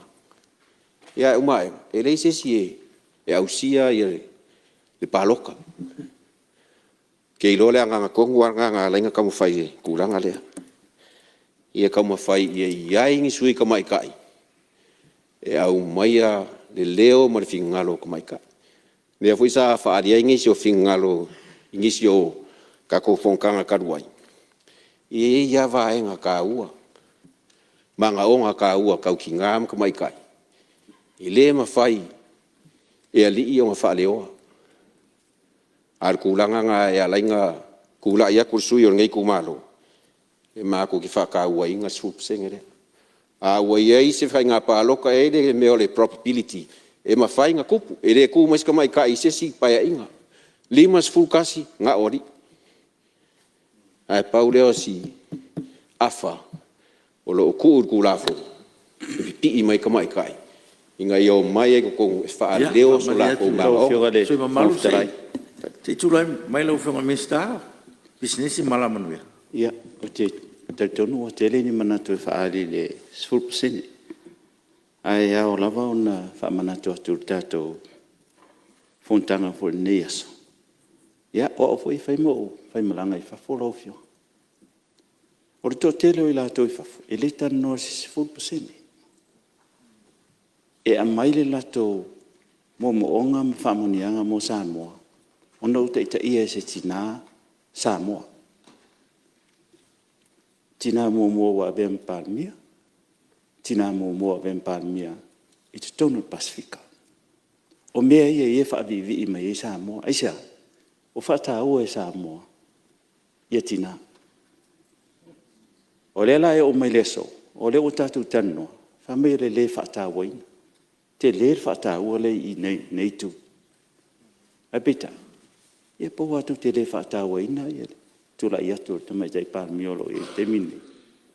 ae uma ane, e leai se isi e ausia le palota. Ou te iloa o le agaga tonu lava lena na ala ai ona taumafai i le tulaga lea, ia taumafai ia i ai ni sui usufono tamaitai e aumaia le leo ma le finagalo o tamaitai. O lea foi sa faaalia ai nisi o finagalo i nisi o tatou fonotaga talu ai, e i ai lava vaega taua, manaoga taua tau tina ma tamaitai e le mafai e alii ona faaleoa. A o le tulaga lena e ala ai ona tulai atu le sui usufono o lenei itumalo, e matou te faatauaina le 10% lea. A ua i ai se faiga palota, e i ai le mea o le probability e mafai ona tupu, e le tu mai se tamaitai i se isi Paeaiga, 51 na o alii. Ae pau lea o si afa o lo o tuu i le Tulafono e pipii mai ai tamaitai ina ia omai ai i totonu e faaleo so latou manaoga. Ia, faamalie atu i le sui usufono mamalu se i tulai mai lau Afioga i le Minisita o Pisinisi ma Alamanuia. Ia, ou te talitonu ua tele ni manatu e faaali i le 10%, ae ao lava ona faamanatu atu i le tatou fonotaga foi i lenei aso, ia o au foi e fai ma ou faimalaga i fafo lau Afioga. O le toatele o i latou i fafo, e le talanoa i se 10%. E aumai lo latou moomooga ma faamanuiaga mo Samoa ona ua taitaia e se tina Samoa. Tina muamua ua avea ma Palemia, tina muamua ua avea ma Palemia i totonu o le Pasefika. O mea ia o lea e faaviivii mai ai Samoa. Aisea? Ua faataua e Samoa ia tina. O lea la e oo mai i le aso, o lea ua tatou talanoa, fai mai o le le faatauaina. E tele le faataua lea e i lenei itu. Ae peitai, ia pe ua tou te le faatauaina le tulai atu o le Tamaitai Palemia o lo o i ai i le taimi lenei,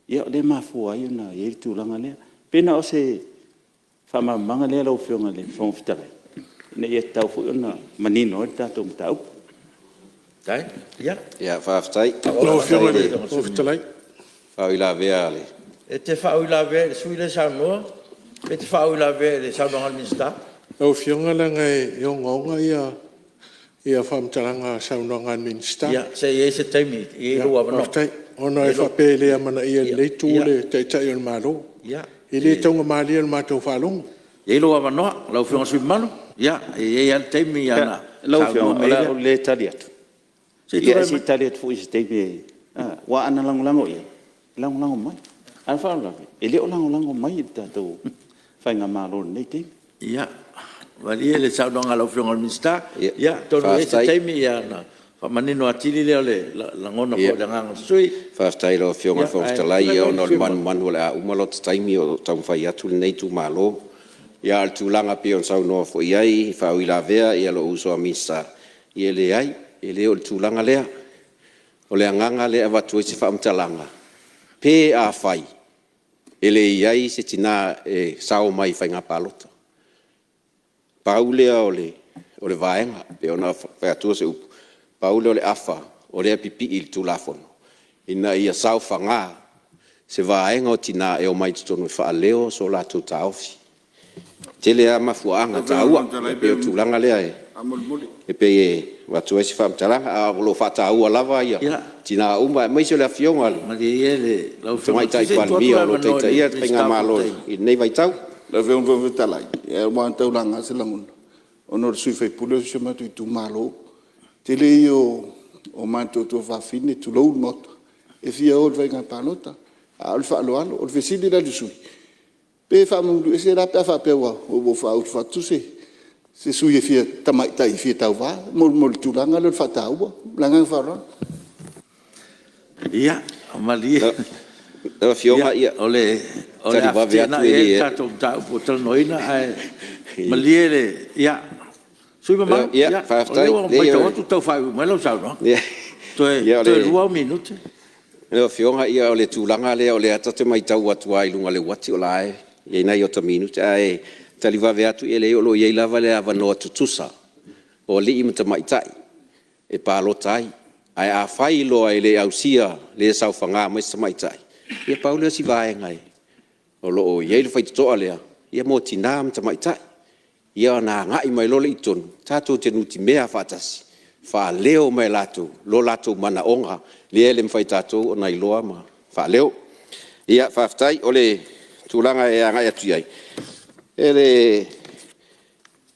ia lea e mafua ai ona i ai le tulaga lea. E pei na o se faamalamalamaga lea lau Afioga i le Fofoga Fetalai, ina ia tatau foi ona manino ai le tatou mataupu. Faafetai. Faafetai i le faauilavea a le… E te faauilavea i le sui usufono lea e saunoa pe e te faauilavea i le saunoaga a le Minisita? Lau Afioga leaga e ogaoga ia faamatalaga saunoaga a le Minisita. Ia se i i ai se taimi e i ai lou avanoa. Faafetai. Ona e faapea e le amanaia e lenei itu le Taitai o le Malo. E le taugamalie i le matou faalogo. E i ai lou avanoa lau Afioga i le sui usufono mamalu, e i ai lava le taimi ona Lau saunoa Afioga mai o ai le a lea. ou le tali atu, ae se i tali atu foi i se taimi e… aua ana lagolago i ai, e lagolago mai. A o le faalavelave e le o lagolago mai i le tatou faigamalo i lenei taimi. Ia malie le saunoaga a lau Afioga i le Minisita, atonu e i ai se taimi ona faamanino atili lea o le lagona foi o le agaga o le sui usufono. Faafetai i lau Afioga i le Fofoga Fetalai, ona o le manumanu o le a uma lota taimi o taumafai atu lenei itumalo. Ia, a o le tulaga pei ona saunoa foi i ai faauilavea lou uso a Minisita, ia e leai, e le o le tulaga lea. O le agaga lea e avatu ai se faamatalaga, pe afai e le i ai se tina e sao mai i faiga palota. Pau lea o le vaega pei ona fai atu se upu, pau lea o le afa o lea e pipii i le Tulafono, ina ia saofaga se vaega o tina e omai i totonu e faaleo so latou taofi. E tele lava mafuaaga taua, ae pei o le tulaga lea e pei e avatu ai se faamatalaga, ae o lo o faataua lava tina uma aemaise o le Afioga i le Tamaitai Palemia o lo o taitaia le faigamalo i lenei vaitau. Lau Afioga i le Fofoga Fetalai, ia ua tau laga se lagona ona o le sui usufono o si o matou itumalo. O le tele ia o matou tuafafine, tulou le Maota, e fia o i le faiga palota. A o le faaaloalo. O le fesili la i le sui usufono, pe faamamulu ese la pe a faapea ua utu atu se sui tamaitai e fia tauva mo le tulaga lea o le faataua. Ma le agaga faaaloalo. Ia malie Lau Afioga o le a feteenai ai le tatou mataupu ua talanoaina ae malie le sui usufono mamalu, o lea ua maitau atu ua tau faaiuiu mai lau saunoaga, toe 2 ou minute. Lau Afioga o le tulaga lea o lea ta te matau atu lava i luga o le uati o la e i ai nai o ta minute. Ae tali vave atu, e leai o lo o i ai lava le avanoa tutusa o alii ma tamaitai e palota ai. Ae afai loa e le ausia, le saofaga mai se tamaitai, ia pau lea o si vaega o lo o i ai le faitotoa lea mo tina ma tamaitai. Ia ona agai mai loa lea i totonu tatou te nutimea faatasi, faaleo mai e latou lo latou manaoga lea e le mafai e tatou ona iloa ma faaleo. Ia faafetai. O le tulaga e agai atu i ai,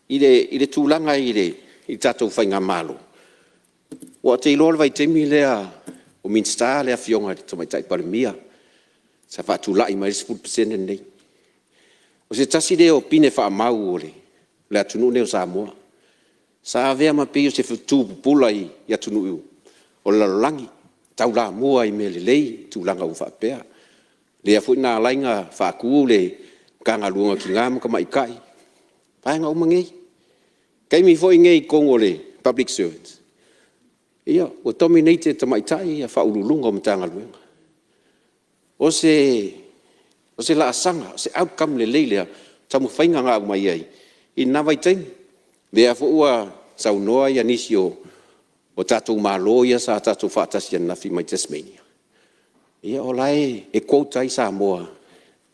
i le tulaga i le tatou Faigamalo, aua ou te iloa o le vaitaimi lea o Minisita le Afioga i le Tamaitai Palemia sa faatulai mai ai le 10% lenei. O se tasi lea o pine faamau o le atunuu lenei o Samoa, sa avea ma pei o se fetu pupula i atunuu o le lalolagi, taulamua i mea lelei ma tulaga uma faapea. Lea foi na ala ai ona faatu le Matagaluega o Tina ma Tamaitai, vaega uma nei. O taimi foi nei i totonu o le Public Servant, ia ua dominate e tamaitai Ofisa Sili o Pulega o Matagaluega. O se laasaga o se outcome lelei lea o taumafaiga na aumai ai i lena vaitaimi. Lea foi ua saunoa nisi o tatou Malo ia sa tatou faatasi ananafi mai Tasmania, ia o la e quote ai Samoa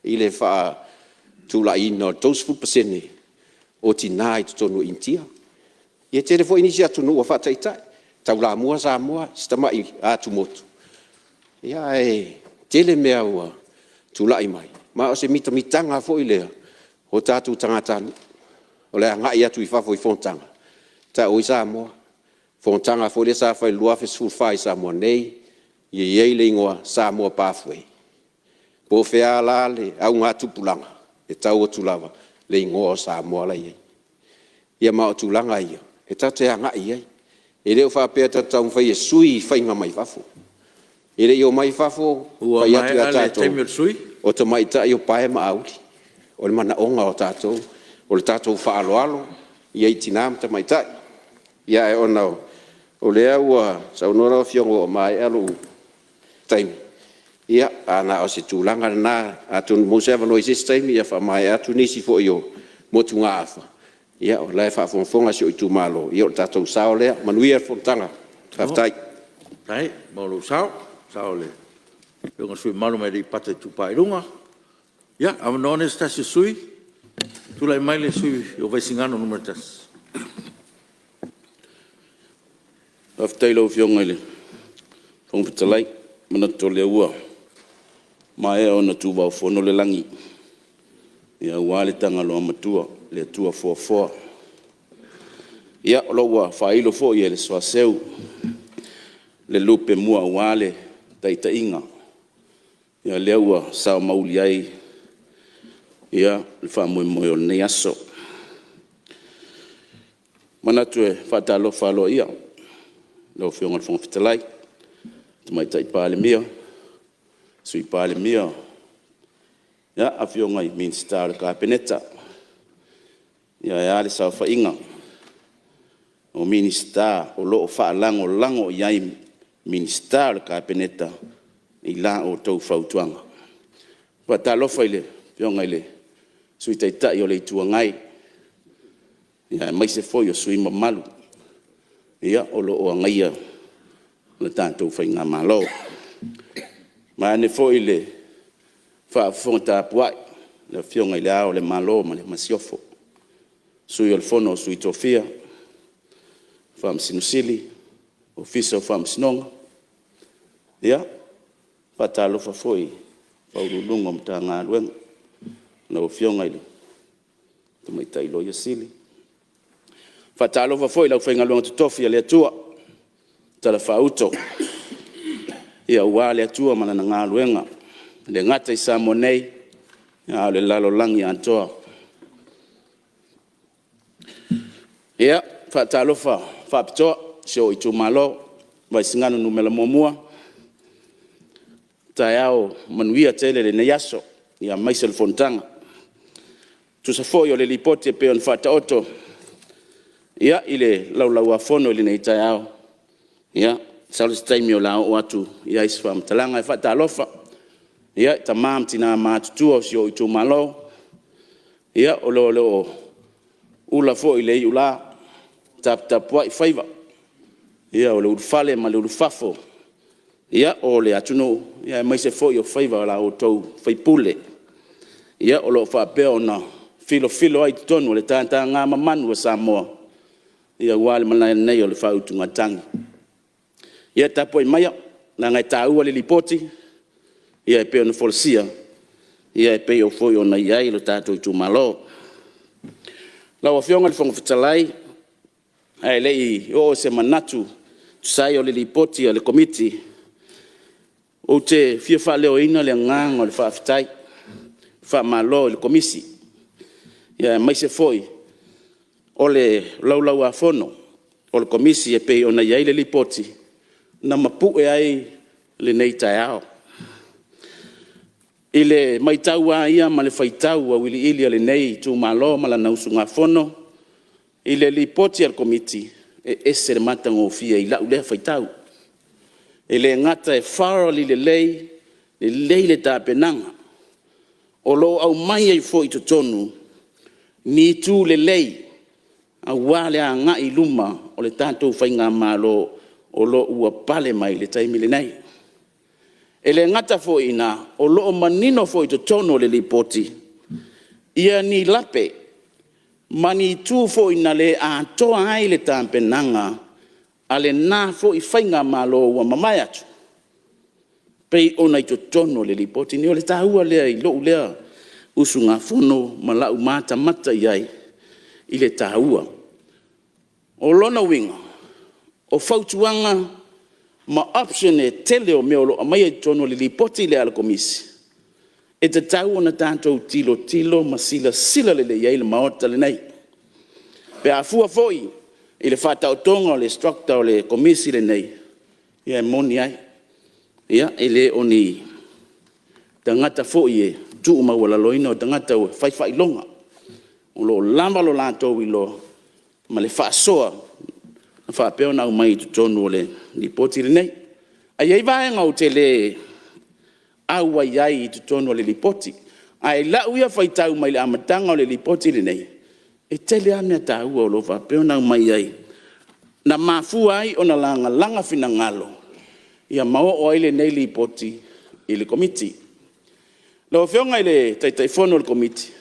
i le faatulaiina o le 30% o Tina i totonu o Initia. Ia e tele foi nisi atunuu ua faataitai, taulamua Samoa i si tamai Atumotu, ae tele mea ua tulai mai, ma o se mitamitaga foi lea o tatou tagatanuu, o le agai atu i fafo i fonotaga e tau ai Samoa. O le fonotaga foi lea sa fai i le 2014 i Samoa nei, ia i ai le igoa Samoa Pathway. Po o fea lava la le augatupulaga, e tau atu lava le igoa o Samoa la e i ai. Ia ma o tulaga ia e tatou te agai i ai. E le faapea tatou te taumafai e sui faiga mai fafo. E le i omai fafo Ua fai atu ia maea le tatou, taimi o le sui usufono. o tamaitai o pae ma auli. O le manaoga o tatou, o le tatou faaaloalo i ai i tina ma tamaitai. Ia ae ona o lea ua saunoa lau Afioga ua maea lou taimi, ia ae na o se tulaga lena, atonu e maua se avanoa i se isi taimi ia faamaea atu nisi foi o motugaafa, o la e faafogafoga si ou itumalo, ia o le tatou sao lea. Manuia le fonotaga. Faafetai. Malo faafetai mo lou sao, le sao o le Afioga i le sui usufono mamalu mai Aleipata Itupa i Luga. Ia, o le avanoa lenei mo se tasi o sui usufono. Tulai mai le sui usufono mo Vaisigano 1. Faafetai i lau Afioga i le Fofoga Fetalai. E manatu o lea ua maea ona tuvaofono le lagi aua le Tagaloamatua, le Atua foafoa. Ia, o lo o ua faailo foi e le soaseu le lupemua aua le taitaiga, o lea ua sao ma uli ai le faamoemoe o lenei aso. E manatu e faatalofa aloaia i lau Afioga i le Fofoga Fetalai, Tamaitai Palemia, Sui Palemia, Afioga i Minisita o le Kapeneta, ae a le saofaiga o Minisita o lo o faalagolago i ai Minisita o le Kapeneta i la outou fautuaga. E faatalofa i le Afioga i le Sui Taitai o le Itu Agai, aemaise foi o sui usufono mamalu o lo o agaia le tatou faigamalo. Vaeane foi le faafofoga tapuai a le Afioga i Le Ao o le Malo ma le Masiofo, Sui o le Fono a Sui Tofia, Faamasino Sili, Ofisa o Faamasinoga. E faatalofa foi i Ofisa Sili o Pulega o Matagaluega, lau Afioga i le Tamaitai Loia Sili. E faatalofa foi i le aufaigaluega totofi a le Atua o talafaauto aua le Atua ma Lana galuega. E le gata i Samoa nei, a o le lalolagi atoa. Ia, e faatalofa faapitoa i si ou itumalo Vaisigano Nu.1, taeao manuia tele lenei aso aemaise o le fonotaga. E tusa foi o le Lipoti e pei ona faataoto i le Laulau-a-Fono i lenei taeao, masalo o se taimi o le a oo atu i ai se faamatalaga. E faatalofa i tama ma tina matutua o si ou itumalo o lo o ula foi le iula taputapuai faiva, o le ulufale ma le ulufafo o le atunuu aemaise foi o faiva o la outou sui usufono o lo o faapea ona filofilo ai i totonu o le tataga mamanu a Samoa aua le malae nei o le faautugatagi. Ia tapuai maia leaga e taua le Lipoti e pei ona folasia e pei foi ona i ai le tatou itumalo. Lau Afioga i le Fofoga Fetalai ae le i oo se manatu e tusa ai o le Lipoti a le Komiti, ou te fia faaleoina le agaga o le faafetai, faamalo i le Komisi aemaise foi o le Laulau-a-Fono o le Komisi e pei ona i ai le Lipoti na mapu'e ai lenei taeao. I le matau lava ia ma le faitau auiliili a lenei itumalo ma lana usugafono i le Lipoti a le Komiti, e ese le matagofie i lau lea faitau. E le gata e thoroughly lelei, lelei le tapenaga, o lo o aumai ai foi i totonu ni itu lelei aua le agai i luma o le tatou faigamalo o lo o ua pale mai i le taimi lenei. E le gata foi i ina, o lo o manino foi i totonu o le Lipoti ni lape ma ni itu foi na le atoa ai le tapenaga a lena foi faigamalo ua mavae atu, pei ona i totonu o le Lipoti lenei. O le taua lea i lou lea usugafono ma lau matamata i ai i le taua. O lona uiga, o fautuaga ma option e tele o mea o lo o aumai i totonu o le Lipoti lea a le Komisi, e tatau ona tatou tilotilo ma silasila lelei i ai le Maota lenei. Pe a fua foi i le faataotoga o le structure o le Komisi lenei, ia e moni ai, e le o ni tagata foi e tuumaualaloina o tagata ua fai faailoga, o lo o lava lo latou iloa ma le faasoa na faapea ona aumai i totonu o le Lipoti lenei. Ae i ai vaega ou te le auai ai i totonu o le Lipoti, ae i lau ia faitau mai le amataga o le Lipoti lenei, e tele lava mea taua o lo o faapea ona aumai ai, na mafua ai ona lagalaga finagalo ma oo ai lenei Lipoti i le Komiti. Lau Afioga i le Taitaifono o le Komiti,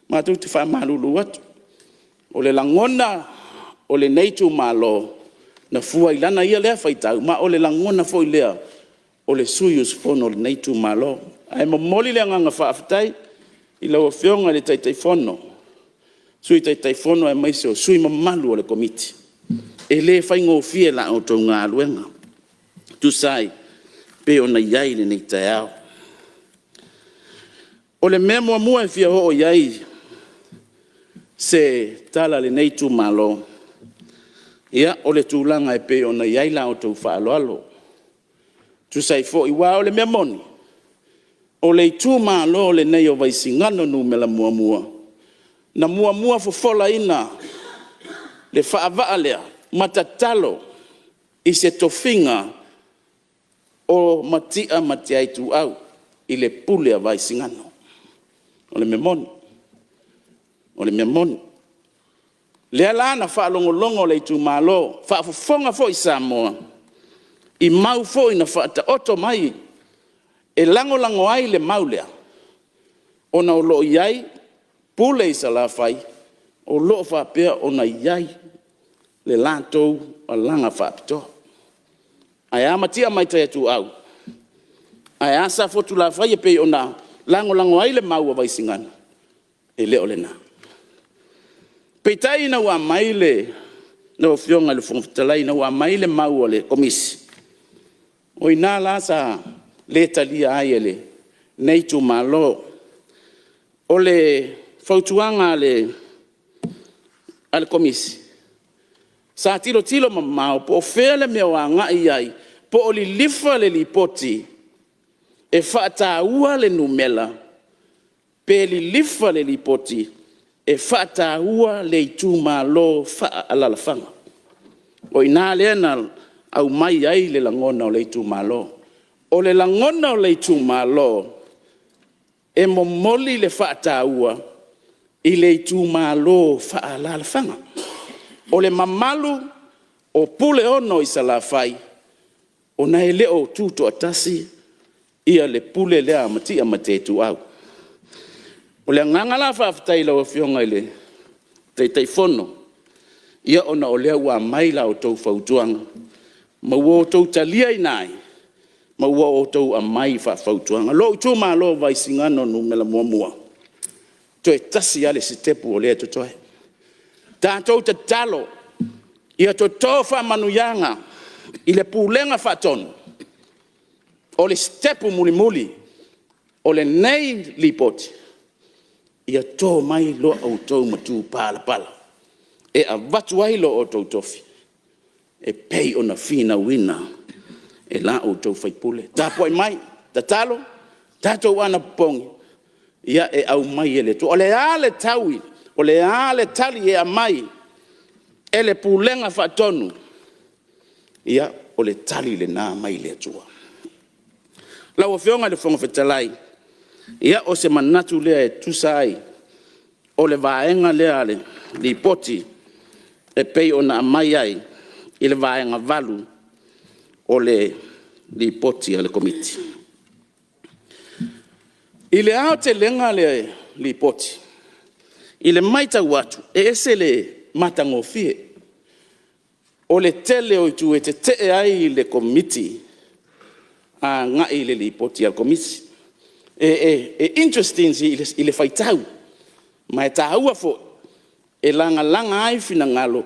matou te faamalulu atu, o le lagona o lenei itumalo na fua i lana ia lea faitau, ma o le lagona foi lea o le sui usufono o lenei itumalo. Ae momoli le agaga faafetai i lau Afioga i le Taitaifono, Sui Taitaifono aemaise o sui usufono mamalu o le Komiti. E le faigofie la outou galuega e tusa ai pei ona i ai lenei taeao. O le mea muamua e fia oo i ai se tala a lenei itumalo, o le tulaga e pei ona i ai la outou faaaloalo e tusa ai foi. Aua o le mea moni, o le itumalo lenei o Vaisigano Nu.1, na muamua fofolaina le faava'a lea ma tatalo i se tofiga o Mati'a ma Matia Ituau i le pule a Vaisigano. O le mea moni, o le mea moni. Lea la na faalogologo le itumalo, faafofoga foi Samoa i mau foi na faataoto mai e lagolago ai le mau lea, ona o lo o i ai pule i Salafai o lo o faapea ona i ai le latou alaga faapitoa. Ae a Matia ma Matia Ituau? Ae a Safotulafai e pei ona lagolago ai le mau a Vaisigano? E le o lena. Peitai ina ua aumai le… Lau Afioga i le Fofoga Fetalai ina ua aumai le mau a le Komisi, o i ina la sa le talia ai e lenei lenei itumalo. O le fautuaga a le Komisi, sa tilotilo mamao po o fea le mea o agai i ai, po o lilifa le Lipoti e faataua le numera pe lilifa le Lipoti e faataua le itumalo faaalaalafaga. O i ina lea na aumai ai le lagona o le itumalo. O le lagona o le itumalo, e momoli le faataua i le itumalo faaalaalafaga. O le mamalu o Puleono i Salafai ona e le o tutoatasi le pule lea a Matia ma Ituau. O le agaga la faafetai i lau Afioga i le Taitaifono, ona o lea ua aumai la outou fautuaga ma ua outou taliaina ai ma ua outou aumai faafautuaga. Lou itumalo o Vaisigano 1, toe tasi lava le sitepu lea e totoe, tatou tatalo ia toto faamanuiaga i le Pulega Faatonu. O le sitepu mulimuli o lenei lipoti, ia to mai lo outou matupalapala e avatu ai lo outou tofi e pei ona finauina e la outou sui usufono. Tapuai mai, tatalo, tatou anapopogi e aumai e le Atua. O le a le taui, o le a le tali e aumai e le Pulega Faatonu, ia o le tali lena mai le Atua. Lau Afioga i le Fofoga Fetalai, ia o se manatu lea e tusa ai o le vaega lea a le Lipoti e pei ona aumai ai i le Vaega 8 o le Lipoti a le Komiti. I le aotelega o le Lipoti i le matau atu, e ese le matagofie. O le tele o itu e tetee ai le Komiti agai i le Lipoti a le Komisi. E interesting i le faitau ma e taua foi e lagalaga ai finagalo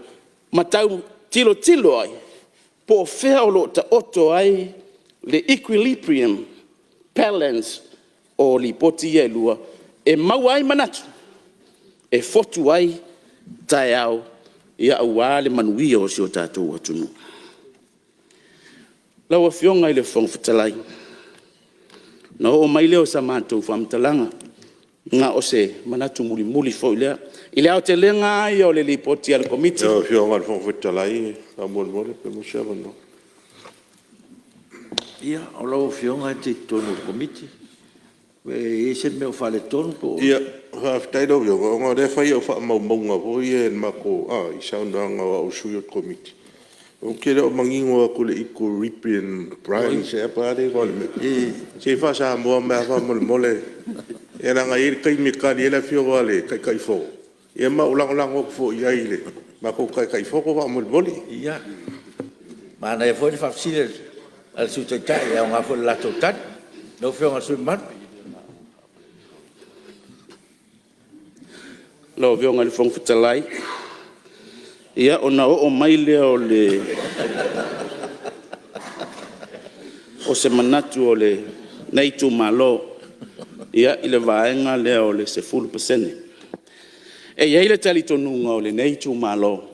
ma tau tilotilo ai po o fea o lo o taoto ai le equilibrium balance o Lipoti ia e lua e maua ai manatu e fotu ai taeao aua le manuia o si o tatou atunuu. Lau Afioga i le Fofoga Fetalai, ona oo mai lea o sa matou faamatalaga, na o se manatu mulimuli foi lea. I le aotelega lava ia o le Lipoti a le Komiti. Lau Afioga i le Fofoga Fetalai faamolemole pe maua se avanoa. Ia, o lau Afioga e te i totonu o le Komiti. E i ai se mea o faaletonu po o… Ia, faafetai lau Afioga ona o lea e fai au faamaumauga foi ia i saunoaga o au o le sui o le Komiti. Ou te le o manino atu i le equilibrium price ea po o le a le igoa o le mea. Se i faa-Samoa mai lava faamolemole. Ia leaga e i ai le taimi e tali ai le Afioga i le Taitaifono ia ma ou lagolago atu foi i ai i le matou Taitaifono faamolemole. Ia, manaia foi le faafesili a le Sui Taitai e aoga foi i le latou tali. Lau Afioga i le sui usufono mamalu. Lau Afioga i le Fofoga Fetalai, ia ona oo mai lea o se manatu o lenei itumalo i le vaega lea o le 10%. E i ai le talitonuga o lenei itumalo,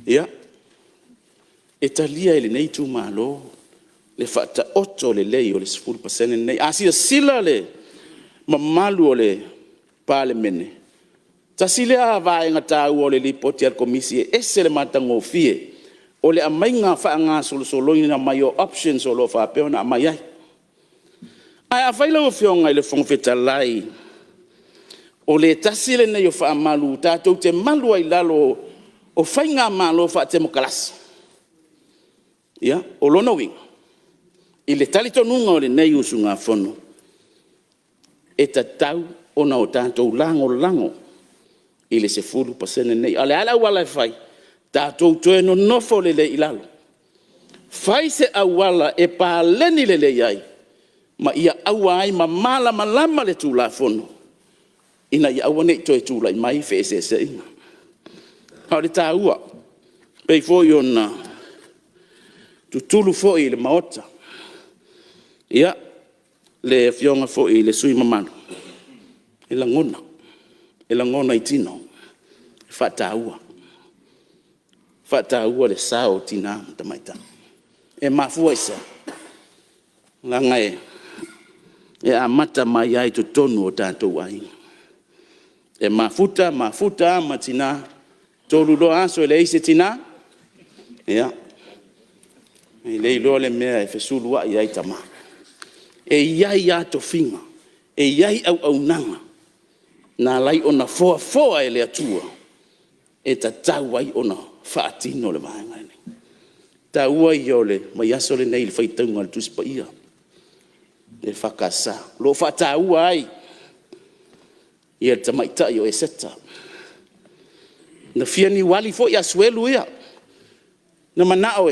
ia, e talia e lenei itumalo le faataoto lelei o le 10% lenei. A silasila le mamalu o le Palemene, tasi lea vaega taua o le Lipoti a le Komisi e ese le matagofie o le aumaiga faagasolosolo mai o options o lo o faapea ona aumai ai. Ae afai lau Afioga i le Fofoga Fetalai o le tasi lenei o faamalu tatou te malu ai i lalo o Faigamalo Faatemokarasi, ia, o lona uiga i le talitonuga o lenei usugafono, e tatau ona tatou lagolago i le 10% lenei. A o le a le auala e fai? Tatou toe nonofo lelei i lalo, fai se auala e paleni lelei ai ma ia aua ai ma malamalama le Tulafono ina ia aua ne i toe tulai mai feeseeseaiga. A o le taua, e pei foi ona tutulu foi i le Maota, ia, le Afioga foi i le sui usufono mamalu, e lagona, e lagona i tino le faataua, faataua le sao o tina ma tamaitai. E mafua i se a? Leaga e amata mai lava i totonu o tatou aiga. E mafuta, mafuta lava ma tina, 3 loa aso e leai se tina, ia, e le iloa le mea e fesulua'i ai tama. E i ai lava tofiga, e i ai auaunaga na ala ai ona foafoa e le Atua e tatau ai ona faatino le vaega lenei. O le taua ia o le vaiaso lenei i le faitauga a le Tusi Paia a le EFKS, o lo o faataua ai le tamaitai o Eseta. Na fia niuali foi Asuelu ia, na manao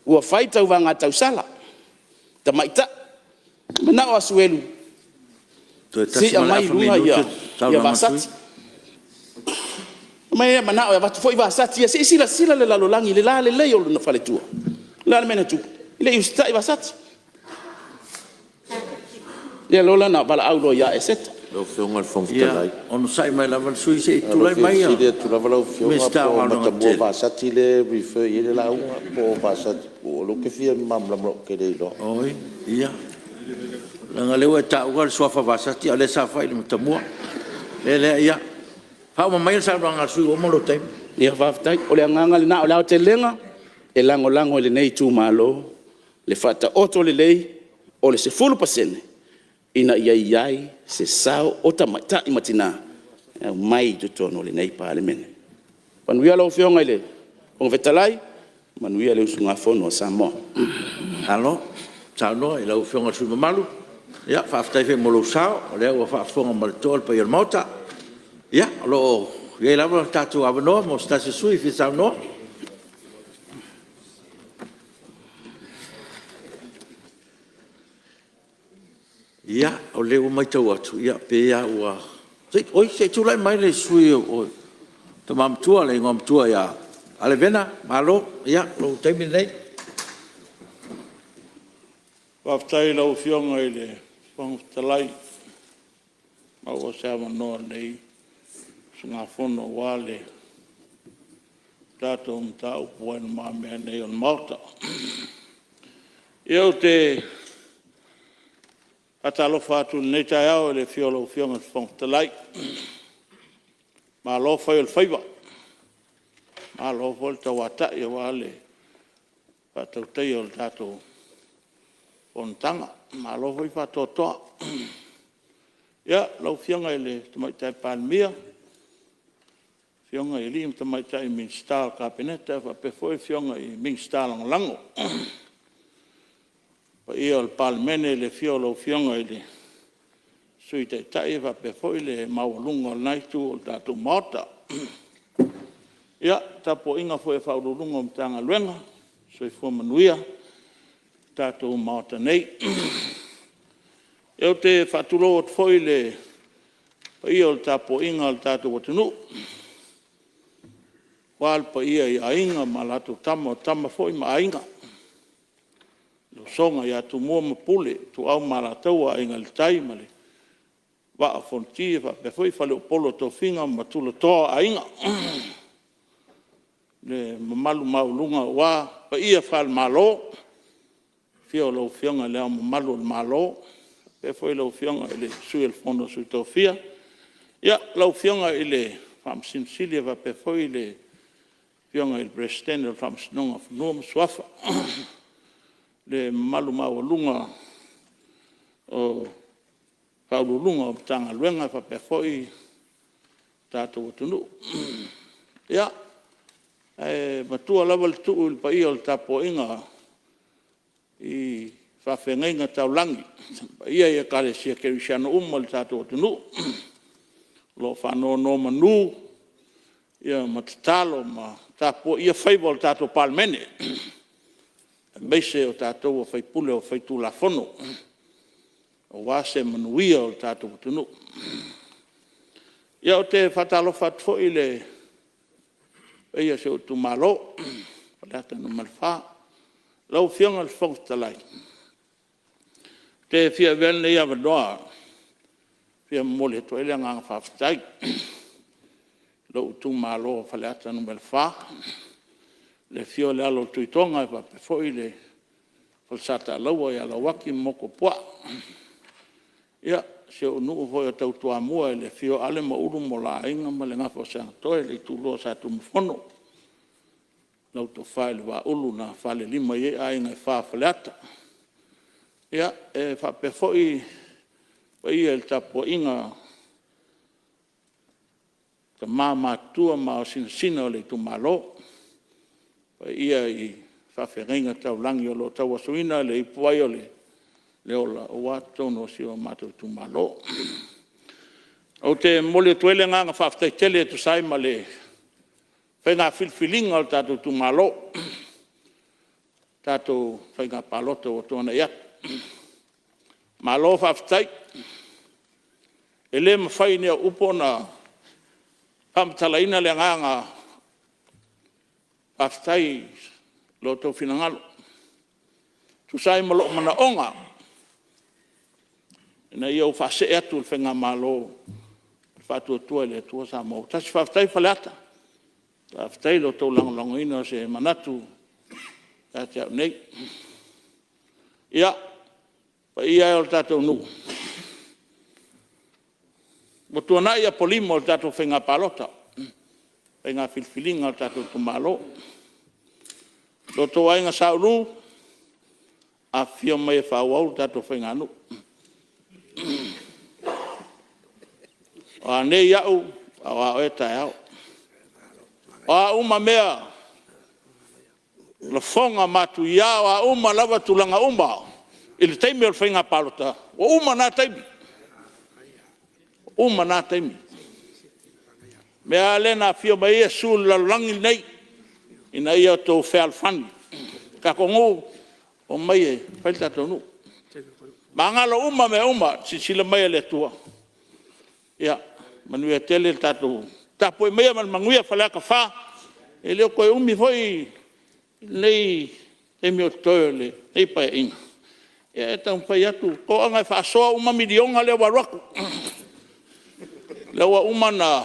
ua fai tauvaga tausala, tamaitai, manao Asuelu Toe se i tasi ma le aumai i afa luga minute le saunoaga a le sui Vasati. Fai mai e manao e avatu foi Vasati se i silasila le lalolagi i le lalelei o lona faletua. O le a le mea na tupu? E le i usitai Vasati. Lea loa na valaau loa ia Eseta. Lau Afioga i le Fofoga Fetalai… Ia onosai mai lava le sui usufono se i tulai E mai fia le fesili atu lava lau Afioga Minisita po o o Galuega Matamua Tetele. Vasati lea e refer i ai le lauga po o Vasati… o lea ou te fia malamalama ou te le iloa. Oi ia, leaga o lea ua e taua le suafa Vasati a o lea e saofai le Matamua. O le mea lea, ia faauma maia le saunoaga a le sui usufono ua uma lou taimi. Ia faafetai. O le agaga lena, o le aotelega e lagolago e lenei itumalo le faataoto lelei o le 10% ina ia i ai se sao o tamaitai ma tina e aumai i totonu o lenei Palemene. Manuia lau Afioga i le Fofoga Fetalai, manuia le usugafono a Samoa. Malo saunoa i lau Afioga i le sui usufono mamalu, faafetai foi mo lou sao o lea ua faafofoga ma le totoa le paia o le Maota. Ia, o lo o i ai lava le tatou avanoa mo se tasi o sui usufono e fia saunoa. Ia, o lea ua maitau atu e pei lava ua… Oi se i tulai mai le sui usufono le Tama Matua le Igoamatua ia Ale Vena, malo, o lou taimi lenei. Faafetai i lau Afioga i le Fofoga Fetalai ua maua se avanoa o lenei usugafono aua le tatou mataupu ua i lumamea nei o le Maota. Ia, ou te faatalofa atu i lenei taeao i le afio o lau Afioga i le Fofoga Fetalai, malo fai o le faiva, malo foi le tauatai aua le faatautaia o le tatou fonotaga, malo foi faatoatoa. Ia, lau Afioga i le Tamaitai Palemia, afioga i alii ma tamaitai Minisita o le Kapeneta faapea foi afioga i Minisita Lagolago. Le paia o le Palemene i le afio o lau Afioga i le Sui Taitai faapea foi le maualuga o lena itu o le tatou Maota. Ia, le tapuaiga foi a Ofisa Sili o Pulega o Matagaluega, soifua manuia le tatou Maota nei. Ou te faatulou atu foi i le paia o le tapuaiga a le tatou atunuu aua le paia i Aiga ma latou Tama, o Tama foi ma Aiga, le usoga ia Tumua ma Pule, Ituau ma Alataua, Aiga i le Tai ma le Vaa o Fonoti faapea foi Faleupolu o tofiga ma tulatoa o Aiga. Le mamalu maualuga aua paia faale-Malo, i le afio o lau Afioga i Le Ao Mamalu o le Malo faapea foi lau Afioga i le Sui o le Fono a Sui Tofia, lau Afioga i le Faamasino Sili faapea foi le Afioga i le Peresetene o le Faamasinoga o Fanua ma Suafa. Le mamalu maualuga o Ofisa Sili o Pulega o Matagaluega faapea foi le tatou atunuu. Ia, ae matua lava le tuu i le paia o le tapuaiga i faafeagaiga taulagi, le paia i Ekalesia Kerisiano uma i le tatou atunuu o lo o faanonomanu ma tatalo ma tapuaia faiva o le tatou Palemene, aemaise o tatou o sui usufono faitulafono aua se manuia o le tatou atunuu. Ia, ou te faatalofa atu foi i le paia o si ou itumalo o Faleata 4. Lau Afioga i le Fofoga Fetalai, te fia avea lenei avanoa e fia momoli atu ai le agaga faafetai i lou itumalo o Faleata 4, i le afio o le Alo o le Tuitoga faapea foi le Falesatalaua ia Lauaki ma Motuopuaa, si ou nuu foi o tau Toamua i le afio o Ale ma Ulu ma o la Aiga ma le Gafa o Seatoe le itulua o Satunumafono, lau Tofa i le Vaaulu na falelima ai Aiga e Fa o Faleata. E faapea foi le paia i le tapuaiga a tama matutua ma aosinasina o le itumalo, paia i faafeagaiga taulagi o lo o tauasuina le ipuvai o le ola aua totonu o si o matou itumalo. Ou te momoli atu ai le agaga faafetai tele e tusa ai ma le faiga filifiliga a le tatou itumalo, tatou faiga palota ua tuanai atu. Malo faafetai. E le mafai e ni au upu ona faamatalaina le agaga faafetai i lo outou finagalo e tusa ai ma lou manaoga ina ia ou faasee atu i le faigamalo a le Faatuatua i le Atua Samoa ua Tasi. Faafetai Faleata, faafetai i lo outou lagolagoina o se manatu ia te au nei. Ia, paia e o le tatou nuu, ua tuanai Apolima o le tatou faiga palota, faiga filifiliga a le tatou itumalo. Lo outou Aiga Sa Ulu, afifio mai e faaauau le tatou faiganuu. O a nei au, a o a oe taeao. O a uma mea, lafoga matuia, o a uma lava tulaga uma i le taimi o le faiga palota, ua uma na taimi, ua uma na taimi. O le mea lava lea na afio mai ai Iesu i le lalolagi lenei, ina ia outou fealofani. Le tatou nuu, omai e fai le tatou nuu. Magalo uma mea uma i le silasila mai a le Atua. Ia manuia tele le tatou… Tapuai maia ma le manuia Faleata 4, e le o toe umi foi lenei taimi o totoe o lenei Paeaiga. Ia e taumafai atu, toaga e faasoa uma miliona lea ua alu atu, lea ua uma ona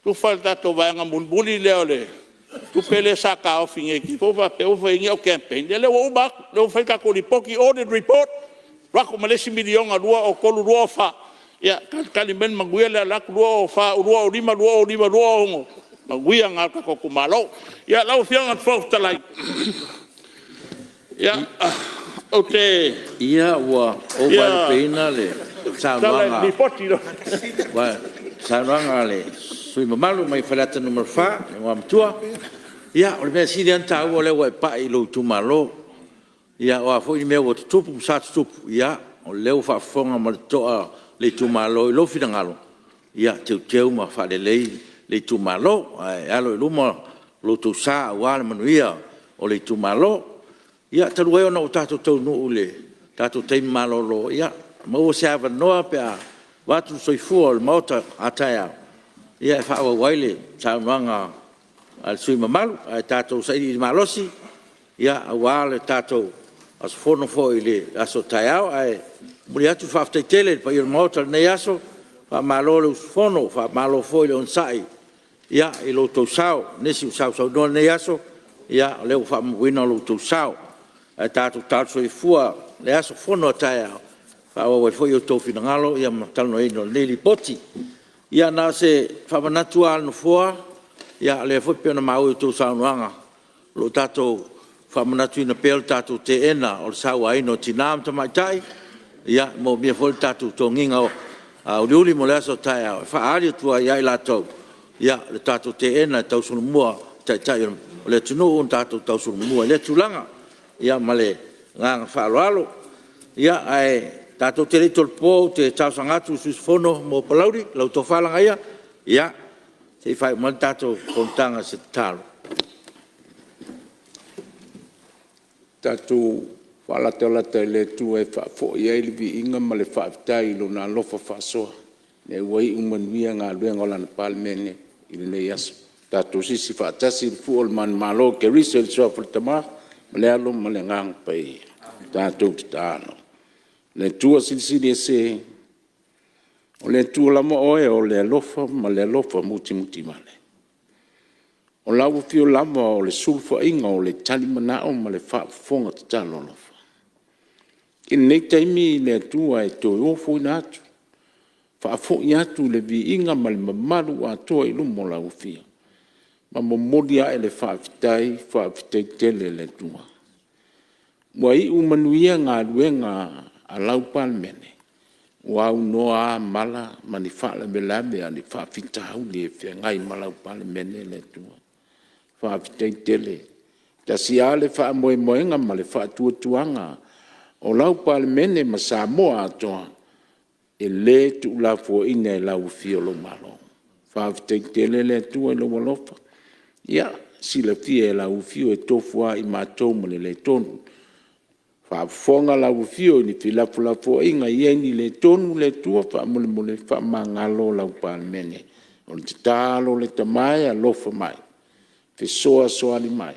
tufa le tatou vaega mulimuli lea o le tupe lea sa taofi ne i te i foi ua faapea ua fai ai ni au campaign. Ia lea ua uma atu, lea ua fai le tatou lipoti, audit report, alu atu ma le isi miliona 2003, 2024. Ia talitali mai le manuia lea e alu atu 2024, 2025, 2026, 2026, manuia lena o le tatou itumalo. Ia, lau Afioga i le Fofoga Fetalai, ou te Ia, ua ou fia vaelupeina le tautala i le Lipoti. Saunoaga a le sui usufono mamalu mai Faleata 4, le Igoamatua. Ia, o le mea sili lava ona taua o lea ua e pai i lou itumalo. Ia o a foi ni mea ua tutupu ma sa tutupu, ia o lea ua faafofoga ma le totoa le itumalo i lou finagalo, ia teuteu ma faalelei le itumalo, ae alo i luma lo outou sa aua le manuia o le itumalo. Ia talu ai ona ua tatou taunuu i le tatou taimi malolo, ia maua se avanoa pe a avatu le soifua o le Maota a taeao e faaauau ai le saunoaga a le sui usufono mamalu. Ae tatou sailiili malosi aua le tatou aso Fono foi i le aso a taeao. Ae momoli atu le faafetai tele i le paia o le Maota i lenei aso, faamalo le usufono, faamalo foi le onosai i lo outou sao i nisi ua sausaunoa i lenei aso. Ia o lea ua faamauina lo outou sao. Ae tatou talo soifua i le aso Fono a taeao e faaauau ai foi outou finagalo ma le talanoaina o lenei Lipoti. Ia na o se faamanatu lava a le Nofoa, o lea foi pei ona maua i a outou saunoaga, o lo o tatou faamanatuina pea le tatou teena o le sauaina o tina ma tamaitai. E moomia foi le tatou toniga uliuli mo le aso a taeao e faaali atu ai ia i latou le tatou teena e tausolomua i Taitai o le atunuu ona tatou tausolomua i lea tulaga. Ia ma le agaga faaaloalo. Ia ae tatou te le i tolopo ou te talosaga atu i le sui usufono mo Palauli lau Tofa Lagaaia, se i faaiu mai le tatou fonotaga i se tatalo. Tatou faalatalata i le Atua e faafoi ai le viiga ma le faafetai i Lona alofa faasoa lea ua iu manuia galuega a Lana Palemene i lenei aso. Tatou sisi faatasi le fua o le manumalo o Keriso i le suafa o le Tama ma le Alo ma le Agaga Paia. Tatou tatalo. Le Atua Silisili Ese, o le Atua lava Oe o le alofa ma le alofa mutimutivale. O lau Afio lava o le sulufaiga o le talimanao ma le faafofoga tatalo alofa. I lenei taimi le Atua e toe ofoina atu, faafoi atu le viiga ma le mamalu atoa i luma o lau Afio ma momoli a'e le faafetai, faafetai tele i le Atua. Ua iu manuia galuega a lau Palemene, ua aunoa lava mala ma ni faalavelave a o ni faafitauli e feagai ma lau Palemene le Atua. Faafetai tele. E tasi lava le faamoemoega ma le faatuatuaga o lau Palemene ma Samoa atoa, e le tuulafoaiina e lau afio lou Malo. Faafetai tele le Atua i lou alofa, ia e silafia e lau afio e tofu lava matou ma le le tonu. Faafofoga lau afio i le felafolafoaiga e i ai ni le tonu le Atua, faamolemole faamagalo lau Palemene. O le tatalo a le tama e alofa mai, fesoasoani mai,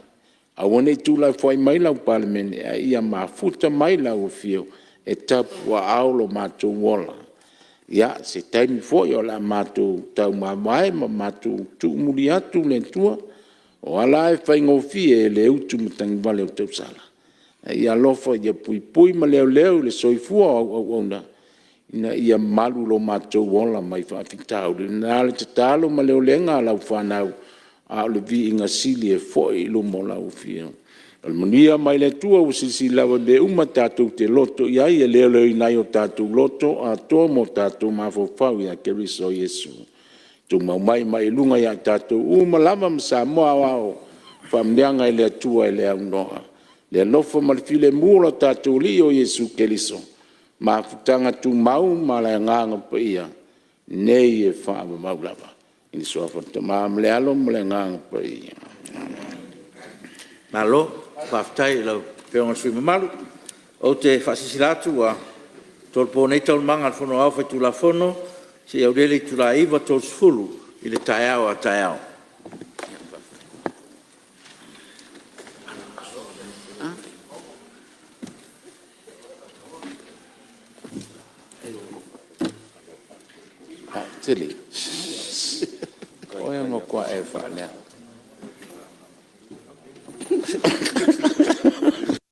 aua ne i tuulafoai mai lau Palemene ae ia mafuta mai lau afio e tapuaaao lo matou ola. Ia, se taimi foi o le a matou taumavae ma matou tuumuli atu le Atua, o ala lava e faigofie e le utumatagivale o tausala, ae ia alofa ia puipui ma leoleo le soifua o au auauna ina ia malu lo matou ola mai faafitauli. O le a le tatalo ma le olega a lau fanau, a o le viiga sili e foi i luma o lau Afio. O le manuia mai le Atua ua silisili lava i mea uma tatou te loto i ai e leoleoina ai o tatou loto atoa ma o tatou mafaufau ia Keriso o Iesu. Tumau mai luga ia i tatou uma lava ma Samoa aoao, faamanuiaga i le Atua e le aunoa, le alofa ma le filemu o lo tatou Alii o Iesu Keriso, mafutaga tumau ma le Agaga Paia, nei e faavavau lava. I le Suafa o le Tama ma le Alo ma le Agaga Paia. Amene. Malo faafetai i lau Afioga i le sui usufono mamalu. Ou te faasilasila atu ua tolopo nei Taualumaga a le Fono Aoao Faitulafono seia aulia le itula e 9:30 i le taeao a taeao.